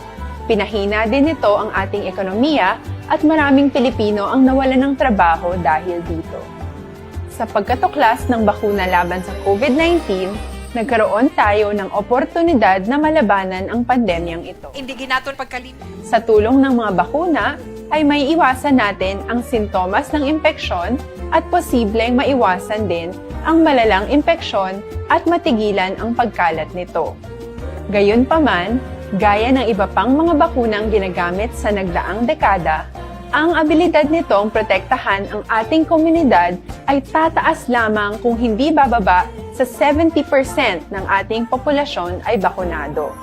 Pinahina din nito ang ating ekonomiya at maraming Pilipino ang nawalan ng trabaho dahil dito. Sa pagkatuklas ng bakuna laban sa COVID nineteen, nagkaroon tayo ng oportunidad na malabanan ang pandemyang ito. Hindi ginaton pagkalim- Sa tulong ng mga bakuna, ay may iwasan natin ang sintomas ng impeksyon at posibleng maiwasan din ang malalang impeksyon at matigilan ang pagkalat nito. Gayunpaman, gaya ng iba pang mga bakunang ginagamit sa nagdaang dekada, ang abilidad nitong protektahan ang ating komunidad ay tataas lamang kung hindi bababa sa seventy percent ng ating populasyon ay bakunado.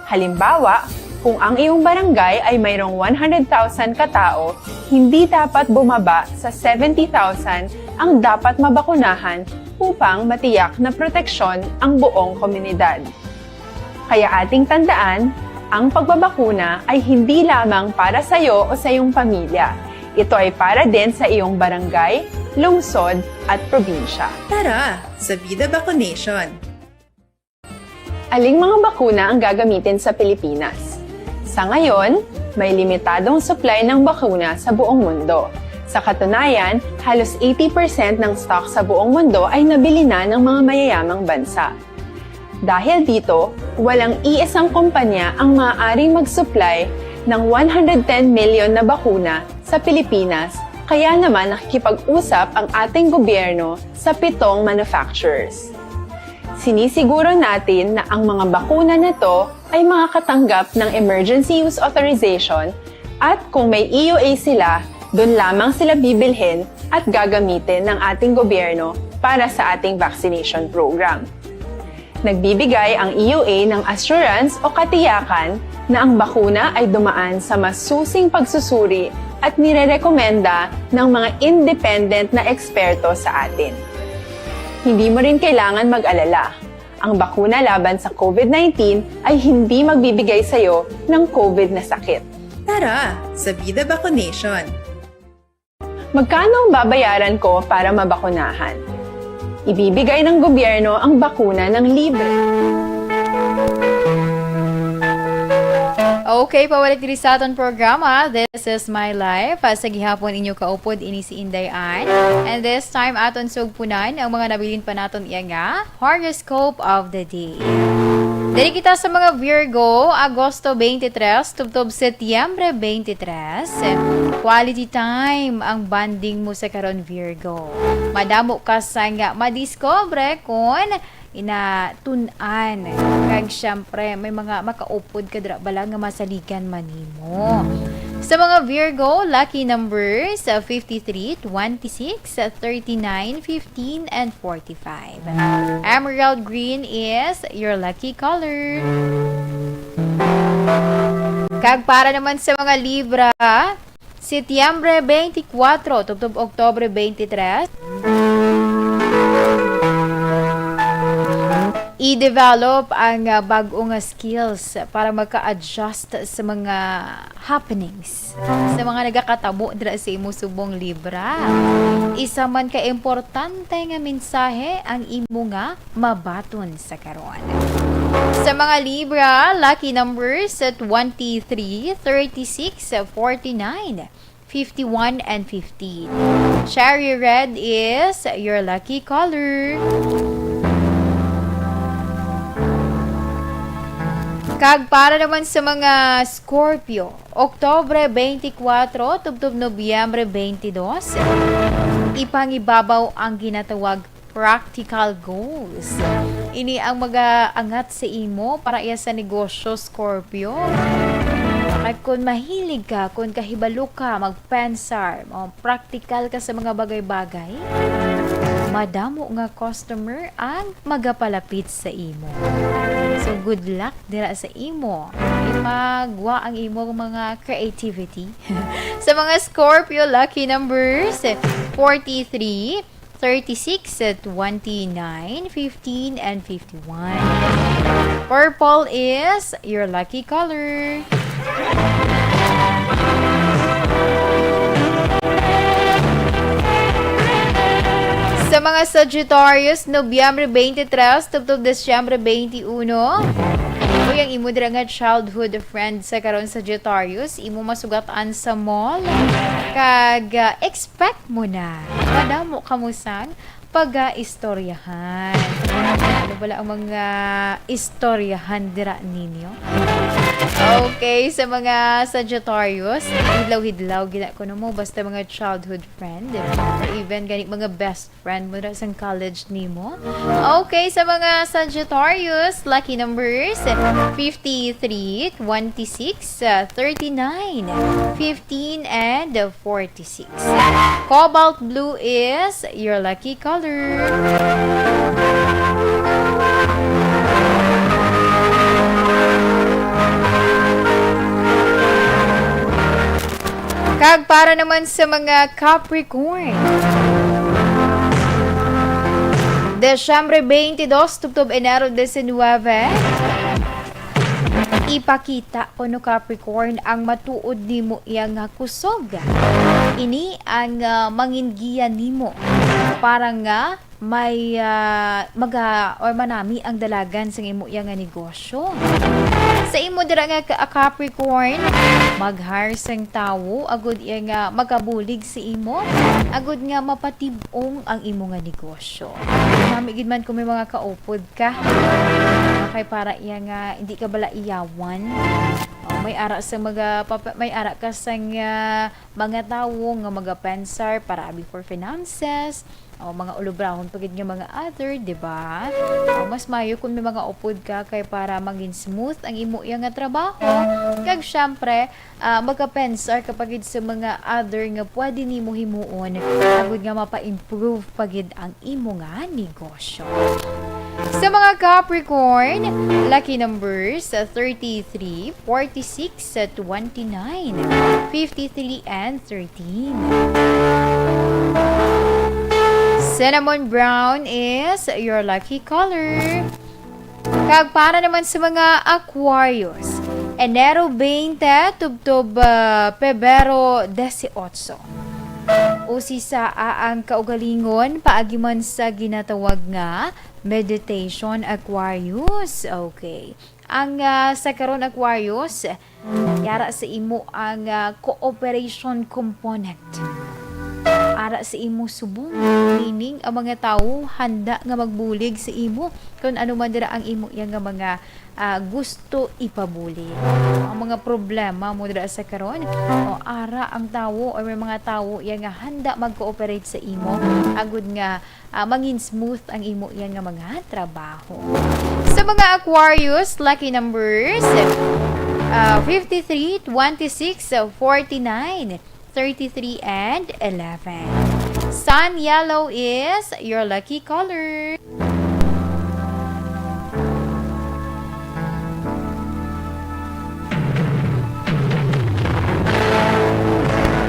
Halimbawa, kung ang iyong barangay ay mayroong one hundred thousand katao, hindi dapat bumaba sa seventy thousand ang dapat mabakunahan upang matiyak na proteksyon ang buong komunidad. Kaya ating tandaan, ang pagbabakuna ay hindi lamang para sa iyo o sa iyong pamilya. Ito ay para din sa iyong barangay, lungsod, at probinsya. Tara, sa Vida Vaccination! Aling mga bakuna ang gagamitin sa Pilipinas? Sa ngayon, may limitadong supply ng bakuna sa buong mundo. Sa katunayan, halos eighty percent ng stock sa buong mundo ay nabili na ng mga mayayamang bansa. Dahil dito, walang iisang kumpanya ang maaaring mag-supply ng one hundred ten million na bakuna sa Pilipinas, kaya naman nakikipag-usap ang ating gobyerno sa pitong manufacturers. Sinisiguro natin na ang mga bakuna na to ay makakatanggap ng emergency use authorization at kung may E U A sila, doon lamang sila bibilhin at gagamitin ng ating gobyerno para sa ating vaccination program. Nagbibigay ang E U A ng assurance o katiyakan na ang bakuna ay dumaan sa masusing pagsusuri at nirerekomenda ng mga independent na eksperto sa atin. Hindi mo rin kailangan mag-alala. Ang bakuna laban sa COVID nineteen ay hindi magbibigay sa iyo ng COVID na sakit. Tara, sa Vida Vaccination! Magkano ang babayaran ko para mabakunahan? Ibibigay ng gobyerno ang bakuna ng libre. Okay, pabalik diri sa aton programa, This Is My Life. Ah, sa gihapon, inyo kaupod ini si Inday Ann. And this time, aton sugpunan ang mga nabilin pa naton iya nga horoscope of the day. Diri kita sa mga Virgo, Agosto twenty-three, tubtob Setyembre twenty-three. Quality time ang bonding mo sa karon, Virgo. Madamo ka sang madiscover kon ina tun-an. Kag syempre, may mga makaupod ka dira bala nga masaligan man nimo. Sa mga Virgo, lucky numbers, uh, fifty-three, twenty-six, uh, thirty-nine, fifteen, and forty-five. Emerald green is your lucky color. Kag para naman sa mga Libra, Setyembre twenty-four tubtob Oktubre twenty-three, i-develop ang, ah, bag-o nga skills para maka-adjust sa mga happenings, sa mga nagakatabo dira sa imo subong, Libra. Isa man ka importante nga mensahe ang imo nga mabaton sa karon. Sa mga Libra, lucky numbers sa twenty-three, thirty-six, forty-nine, fifty-one, and fifteen. Cherry red is your lucky color. Kag para naman sa mga Scorpio, Oktubre twenty-four tubtob Nobyembre twenty-two, ipangibabaw ang ginatawag practical goals. Ini ang mag-aangat sa imo para iya sa negosyo, Scorpio. Kag kung mahilig ka, kung kahibalo ka magpensar, o praktikal ka sa mga bagay-bagay, madamo nga customer ang magapalapit sa imo. So, good luck dira sa imo. Ipagwa ang imong mga creativity. Sa mga Scorpio, lucky numbers, forty-three, thirty-six, twenty-nine, fifteen, and fifty-one. Purple is your lucky color. Sa mga Sagittarius, Nobyembre twenty-three tubtob Disyembre twenty-uno, uy, ang imo dira nga childhood friend sa karon, Sagittarius, imo masugatan sa mall, kag, ah, expect mo na madamo kamo sang pag-aistoryahan. Ano bala ang mga istoryahan dira ninyo? Okay, sa mga Sagittarius, hidlaw-hidlaw gina kuno mo, basta mga childhood friend, or even gani mga best friend mo ra sang college nimo. Okay, sa mga Sagittarius, lucky numbers, fifty-three, twenty-six, uh, thirty-nine, fifteen, and forty-six. Cobalt blue is your lucky color. Kag para naman sa mga Capricorn, Desyembre twenty-two tubtob Enero diecinuebe, ipakita kuno, Capricorn, ang matuod nimo iya nga kusog. Ini ang, ah, mangin giya nimo para nga may, ah, maga-, or manami ang dalagan sang imo iya nga negosyo. Sa imo dira nga ka-, Capricorn, mag-hire sang tawo agud iya nga magabulig sa imo, agud nga mapatib-ong ang imo nga negosyo. Nami gid man kung may mga kaupod ka, kay para iya nga hindi ka bala iyawan. O, may ara sa mga papa-, may ara ka sang, ah, mga tawo nga magapensar para abi for finances, o mga ulobrahon pa gid nga mga other, di ba? O, mas maayo kung may mga upod ka kay para maging smooth ang imo iya nga trabaho. Kag syempre, ah, magapensar ka pa gid sa mga other nga pwede nimo himuon, agud nga mapa-improve pa gid ang imo nga negosyo. Sa mga Capricorn, lucky numbers, uh, thirty-three, forty-six, uh, twenty-nine, fifty-three, and thirteen. Cinnamon brown is your lucky color. Kag para naman sa mga Aquarius, Enero twenty tubtob, ah, Pebrero dieciocho. Usisa ang kaugalingon paagi man sa ginatawag nga meditation, Aquarius. Okay. Ang, ah, sa karon, Aquarius, yara sa imo ang, ah, cooperation component. Ara sa imo subong, meaning ang mga tawo handa nga magbulig sa imo kung ano man dira ang imo iya nga mga, ah, gusto ipabulig. Ang mga problema mo dira sa karon, o ara ang tawo or may mga tawo iya nga handa mag-cooperate sa imo agud nga ah, mangin smooth ang imo iya nga mga trabaho. Sa mga Aquarius, lucky numbers, ah, fifty-three, twenty-six, forty-nine, thirty-three, and eleven. Sun yellow is your lucky color.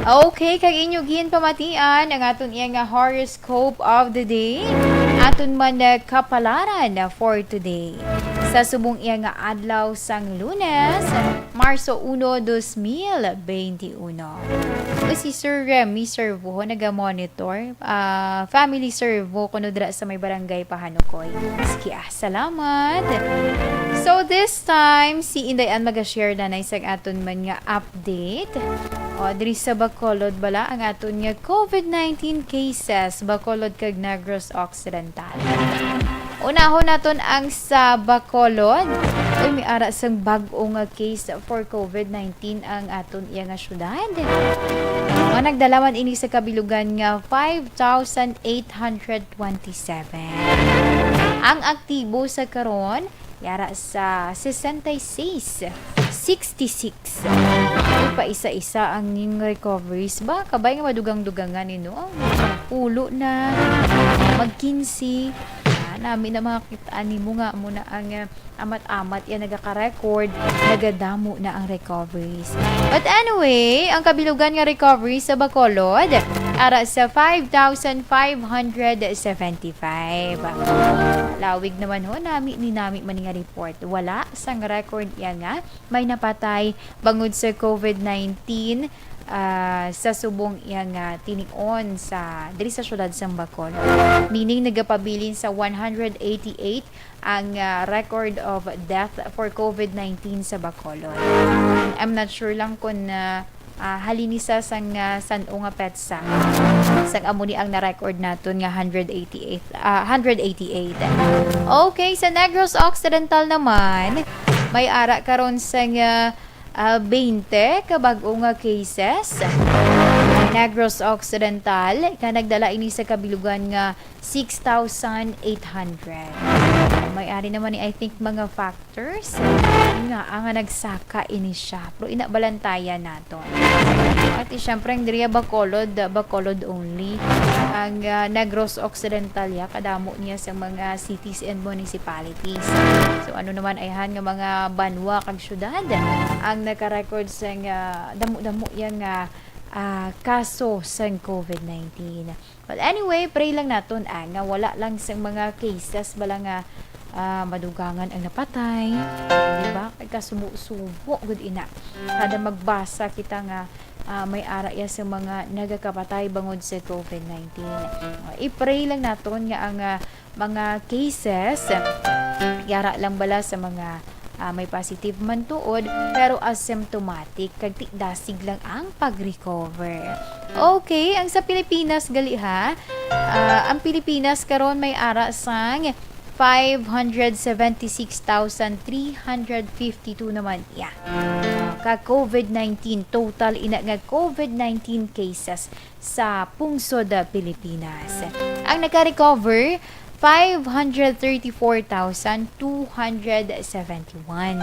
Okay, kag inyo ginpamatian ang aton iya nga horoscope of the day. Aton man na kapalaran for today. Sa subong iya nga adlaw sang Lunes, Marso uno, dos mil beinti uno. O si Sir Remy Servo naga-monitor, ah, family servo kuno dira sa may barangay Pahanukoy. Sige, ah, salamat. So this time, si Inday Ann maga-share na na isang aton man nga update. O, diri sa Bacolod bala ang aton nga COVID nineteen cases, Bacolod kag Negros Occidental. Unahon naton ang sa Bacolod. Uy, may ara sang bag-o nga case for COVID nineteen ang aton iya nga syudad. Nga nagdala man ini sa kabilugan nga five thousand eight hundred twenty-seven. Ang aktibo sa karon, yara sa sesenta y seis, sixty-six. Uy, pa isa-isa ang ning recoveries ba? Kabay nga madugang-dugangan ni, no? Pulo na, mag-kinse. Ah, nami na makakita nimo nga amo na ang, ah, amat-amat yan nagaka-record, nagadamo na ang recoveries. But anyway, ang kabilugan nga recoveries sa Bacolod, ara sa five thousand five hundred seventy-five. Lawig naman ho, nami ni nami man nga report. Wala sang record iya nga may napatay bangod sa COVID nineteen, ah, sa subong iya nga tinion sa, diri sa siyudad sang Bacolod. Meaning, nagapabilin sa one hundred eighty-eight ang, ah, record of death for COVID nineteen sa Bacolod. I'm not sure lang kung, ah, ah, halin ni sa sang, ah, san-o nga petsa. Sang amo ni ang na-record naton nga hundred eighty-eight, ah, hundred eighty-eight. Okay, sa Negros Occidental naman, may ara karon sang, ah, ah, twenty ka bag-o nga cases. Negros Occidental, nga nagdala ini sa kabilugan nga six thousand eight hundred. May ari naman ni, I think, mga factors nga, ah, nga nagsaka ini siya. Pero ina, balantayan naton. At, eh, syempre, ang diriya Bacolod, ah, Bacolod only. Ang, ah, Negros Occidental, ya, kadamo niya sa mga cities and municipalities. So, ano naman ay han nga mga banwa kag syudad ang nakarecord sa nga damo-damo yang, ah, ah, kaso sang COVID nineteen. But anyway, pray lang naton, ah, nga wala lang sang mga cases bala nga, ah, madugangan ang napatay, di ba? Kay kasubo-subo gud ina. Kada magbasa kita nga, ah, may ara ya sa mga nagakapatay bangod sa COVID nineteen. Ah, i-pray lang naton nga ang, ah, mga cases, yara lang bala sa mga, ah, may positive man tuod, pero asymptomatic, kag ti-, dasig lang ang pag-recover. Okay, ang sa Pilipinas gali ha, ah, ang Pilipinas karon may ara sang five hundred seventy-six thousand three hundred fifty-two naman iya. Ah, ka COVID nineteen, total ina nga COVID nineteen cases sa pungsod, ah, Pilipinas. Ang naka-recover, five hundred thirty-four thousand two hundred seventy-one.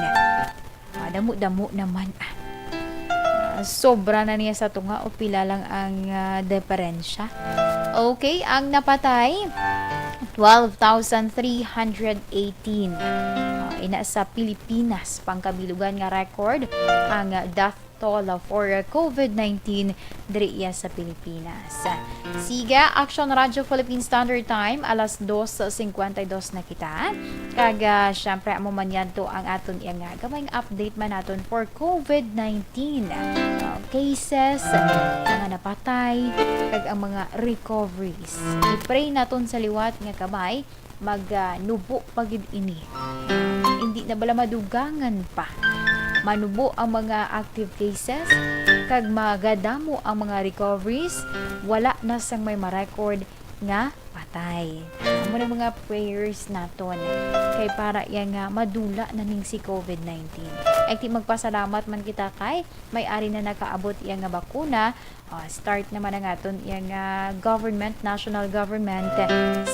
Ah, damo-damo naman, ah. Ah, sobra na niya sa tunga o pila lang ang, ah, diferensya. Okay, ang napatay, twelve thousand three hundred eighteen. Ah, ina sa Pilipinas, pangkabilugan nga record, ang, ah, death toll for COVID nineteen diri iya sa Pilipinas. Siga, Action Radio Philippine Standard Time, alas dos cincuenta y dos na kita. Kag, ah, syempre, amo man yadto ang aton iya nga gamay nga update man naton for COVID nineteen, ah, cases, mga napatay, kag ang mga recoveries. I-pray naton sa liwat nga kabay mag, ah, nubo pa gid ini. Hindi na bala madugangan pa. Manubo ang mga active cases, kag magadamo ang mga recoveries, wala na sang may ma-record nga patay. Amo na mga prayers naton kay para iya nga madula na ning si COVID nineteen. Kay ti magpasalamat man kita kay may ari na nakaabot iya nga bakuna. Ah, start naman ang aton iya nga government, national government,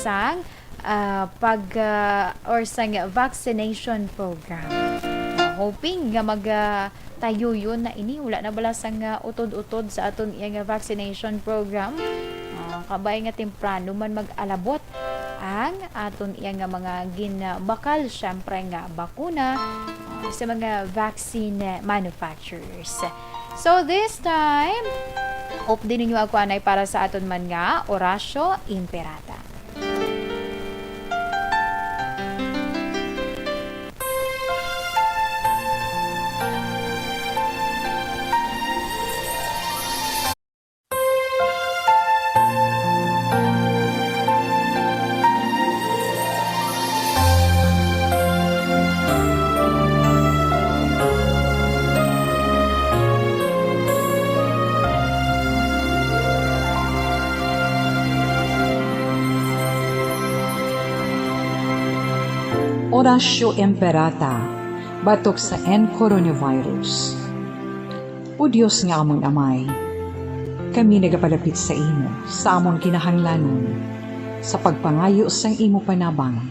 sang, ah, pag, ah, or sang vaccination program. Ah, hoping nga mag, ah, tayuyon na ini. Wala na bala sang, ah, utod-utod sa aton iya nga vaccination program. Ah, kabay nga temprano man mag-alabot ang aton iya nga mga ginbakal, syempre, nga bakuna, ah, sa mga vaccine manufacturers. So this time, Updi ninyo ako anay para sa aton man nga Oratio Imperata. Oratio Imperata, batok sa N coronavirus. O Dios nga amon Amay, kami nagapalapit sa imo sa amon kinahanglanon sa pagpangayo sang imo panabang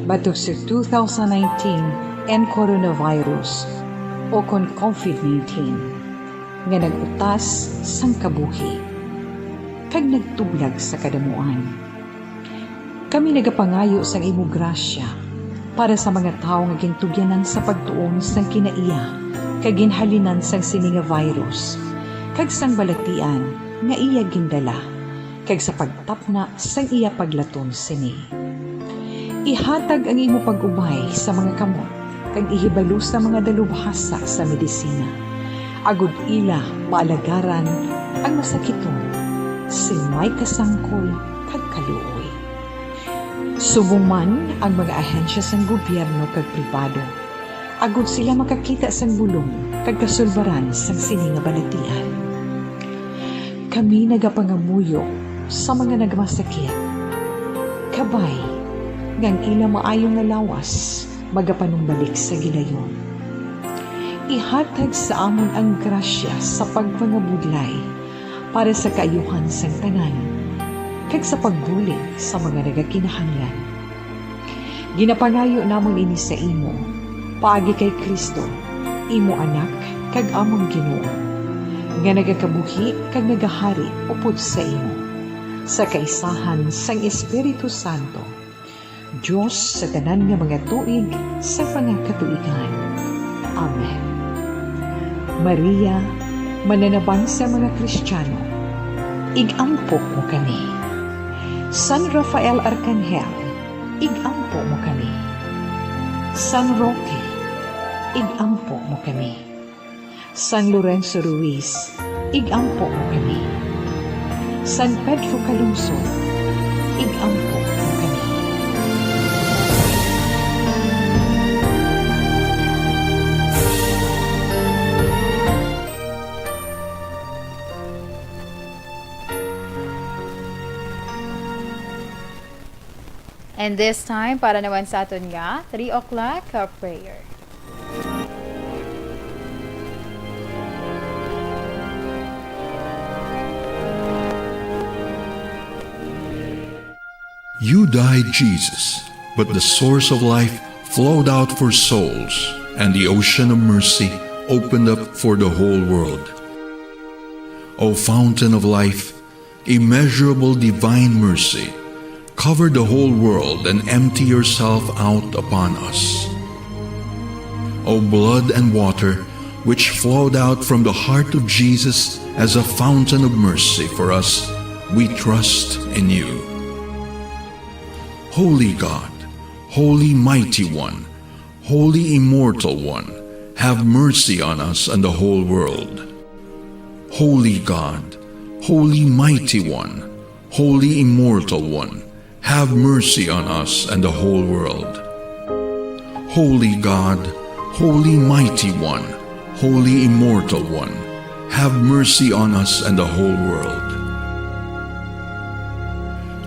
batok sa two thousand nineteen N coronavirus, o kon COVID nineteen, nga nag-utas sang kabuhi kag nagtublag sa kadamuan. Kami nagapangayo sang imo grasya para sa mga tawo nga gintugyanan sa pagtuon sang kinaiya kag ginhalinan sang sini nga virus kag sang balatian nga iya gindala, kag sa pagtapna sang iya paglaton sini. Ihatag ang imo pag-ubay sa mga kamot kag ihibalo sa mga dalubhasa sa medisina, agod ila maalagaran ang masakiton sing may kasangkol kag kaluoy. Subong man ang mga ahensya sang gobyerno kag pribado, agod sila makakita sang bulong kag kasulbaran sang sini nga balatian. Kami nagapangamuyo sa mga nagmasakit, kabay nga ang ila maayo nga lawas magapanumbalik sa gilayon. Ihatag sa amon ang grasya sa pagpangabudlay para sa kaayuhan sang tanan, kag sa pagbulig sa mga nagakinahanglan. Ginapangayo namon ini sa imo, paagi kay Cristo, imo Anak kag amon Ginoo, nga nagakabuhi kag nagahari upod sa imo, sa kaisahan sang Espiritu Santo, Dios sa tanan nga mga tuig sa mga katuigan. Amen. Maria, mananabang sa mga Kristiyano, ig-ampo mo kami. San Rafael Arkanghel, ig-ampo mo kami. San Roque, ig-ampo mo kami. San Lorenzo Ruiz, ig-ampo mo kami. San Pedro Calungsod, ig-ampo mo kami. And this time, para naman sa aton nga three o'clock, uh, prayer. You died, Jesus, but the source of life flowed out for souls, and the ocean of mercy opened up for the whole world. O fountain of life, immeasurable divine mercy, cover the whole world and empty yourself out upon us. O blood and water, which flowed out from the heart of Jesus as a fountain of mercy for us, we trust in you. Holy God, Holy Mighty One, Holy Immortal One, have mercy on us and the whole world. Holy God, Holy Mighty One, Holy Immortal One, have mercy on us and the whole world. Holy God, Holy Mighty One, Holy Immortal One, have mercy on us and the whole world.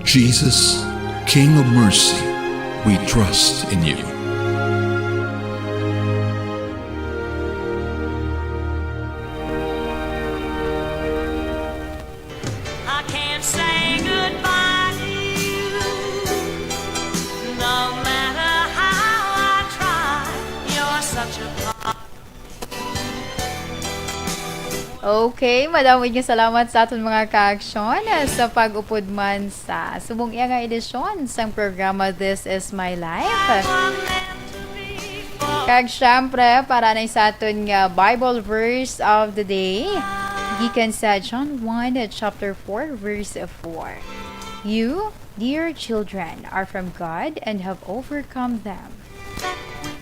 Jesus, King of mercy, we trust in you. I can't say goodbye to you, no matter how I try. You're such a part. Okay, madamo nga salamat sa aton mga kaaksyon sa pag-upod man sa subong iya nga edisyon sang programa This Is My Life. Kag syempre, para na sa aton nga Bible verse of the day, Gikan sa John one, chapter four, verse four. You, dear children, are from God and have overcome them.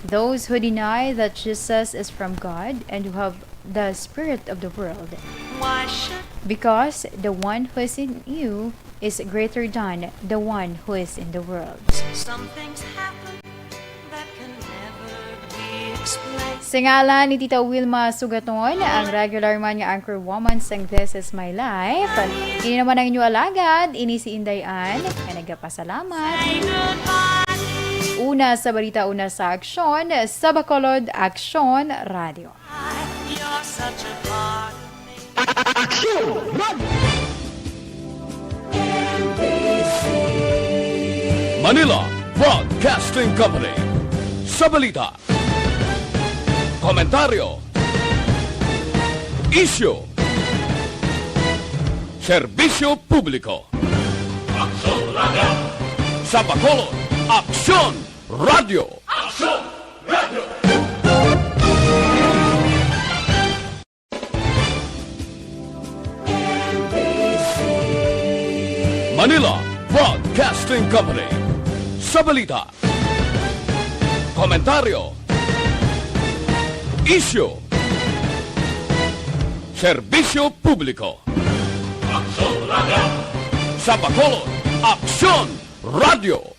Those who deny that Jesus is from God and who have the spirit of the world. Why should Because the one who is in you is greater than the one who is in the world. Some things happen that can never be explained. Sa ngalan ni Tita Wilma Sugaton, ang regular man nga anchor woman sang This Is My Life. Ini naman ang inyo alagad, ini si Inday Ann, nga nagapasalamat. Say goodbye. Una sa balita, una sa aksyon, sa Bacolod Aksyon Radio. You're such a part of me. Aksyon! Manila Broadcasting Company. Sa balita, komentaryo, isyu, serbisyo publiko. Aksyon Radio. Sa Bacolod, Aksyon Radio. Aksyon Radio. Manila Broadcasting Company. Sa balita, komentaryo, isyu, serbisyo publiko. Aksyon Radio. Sa Bacolod, Aksyon Radio.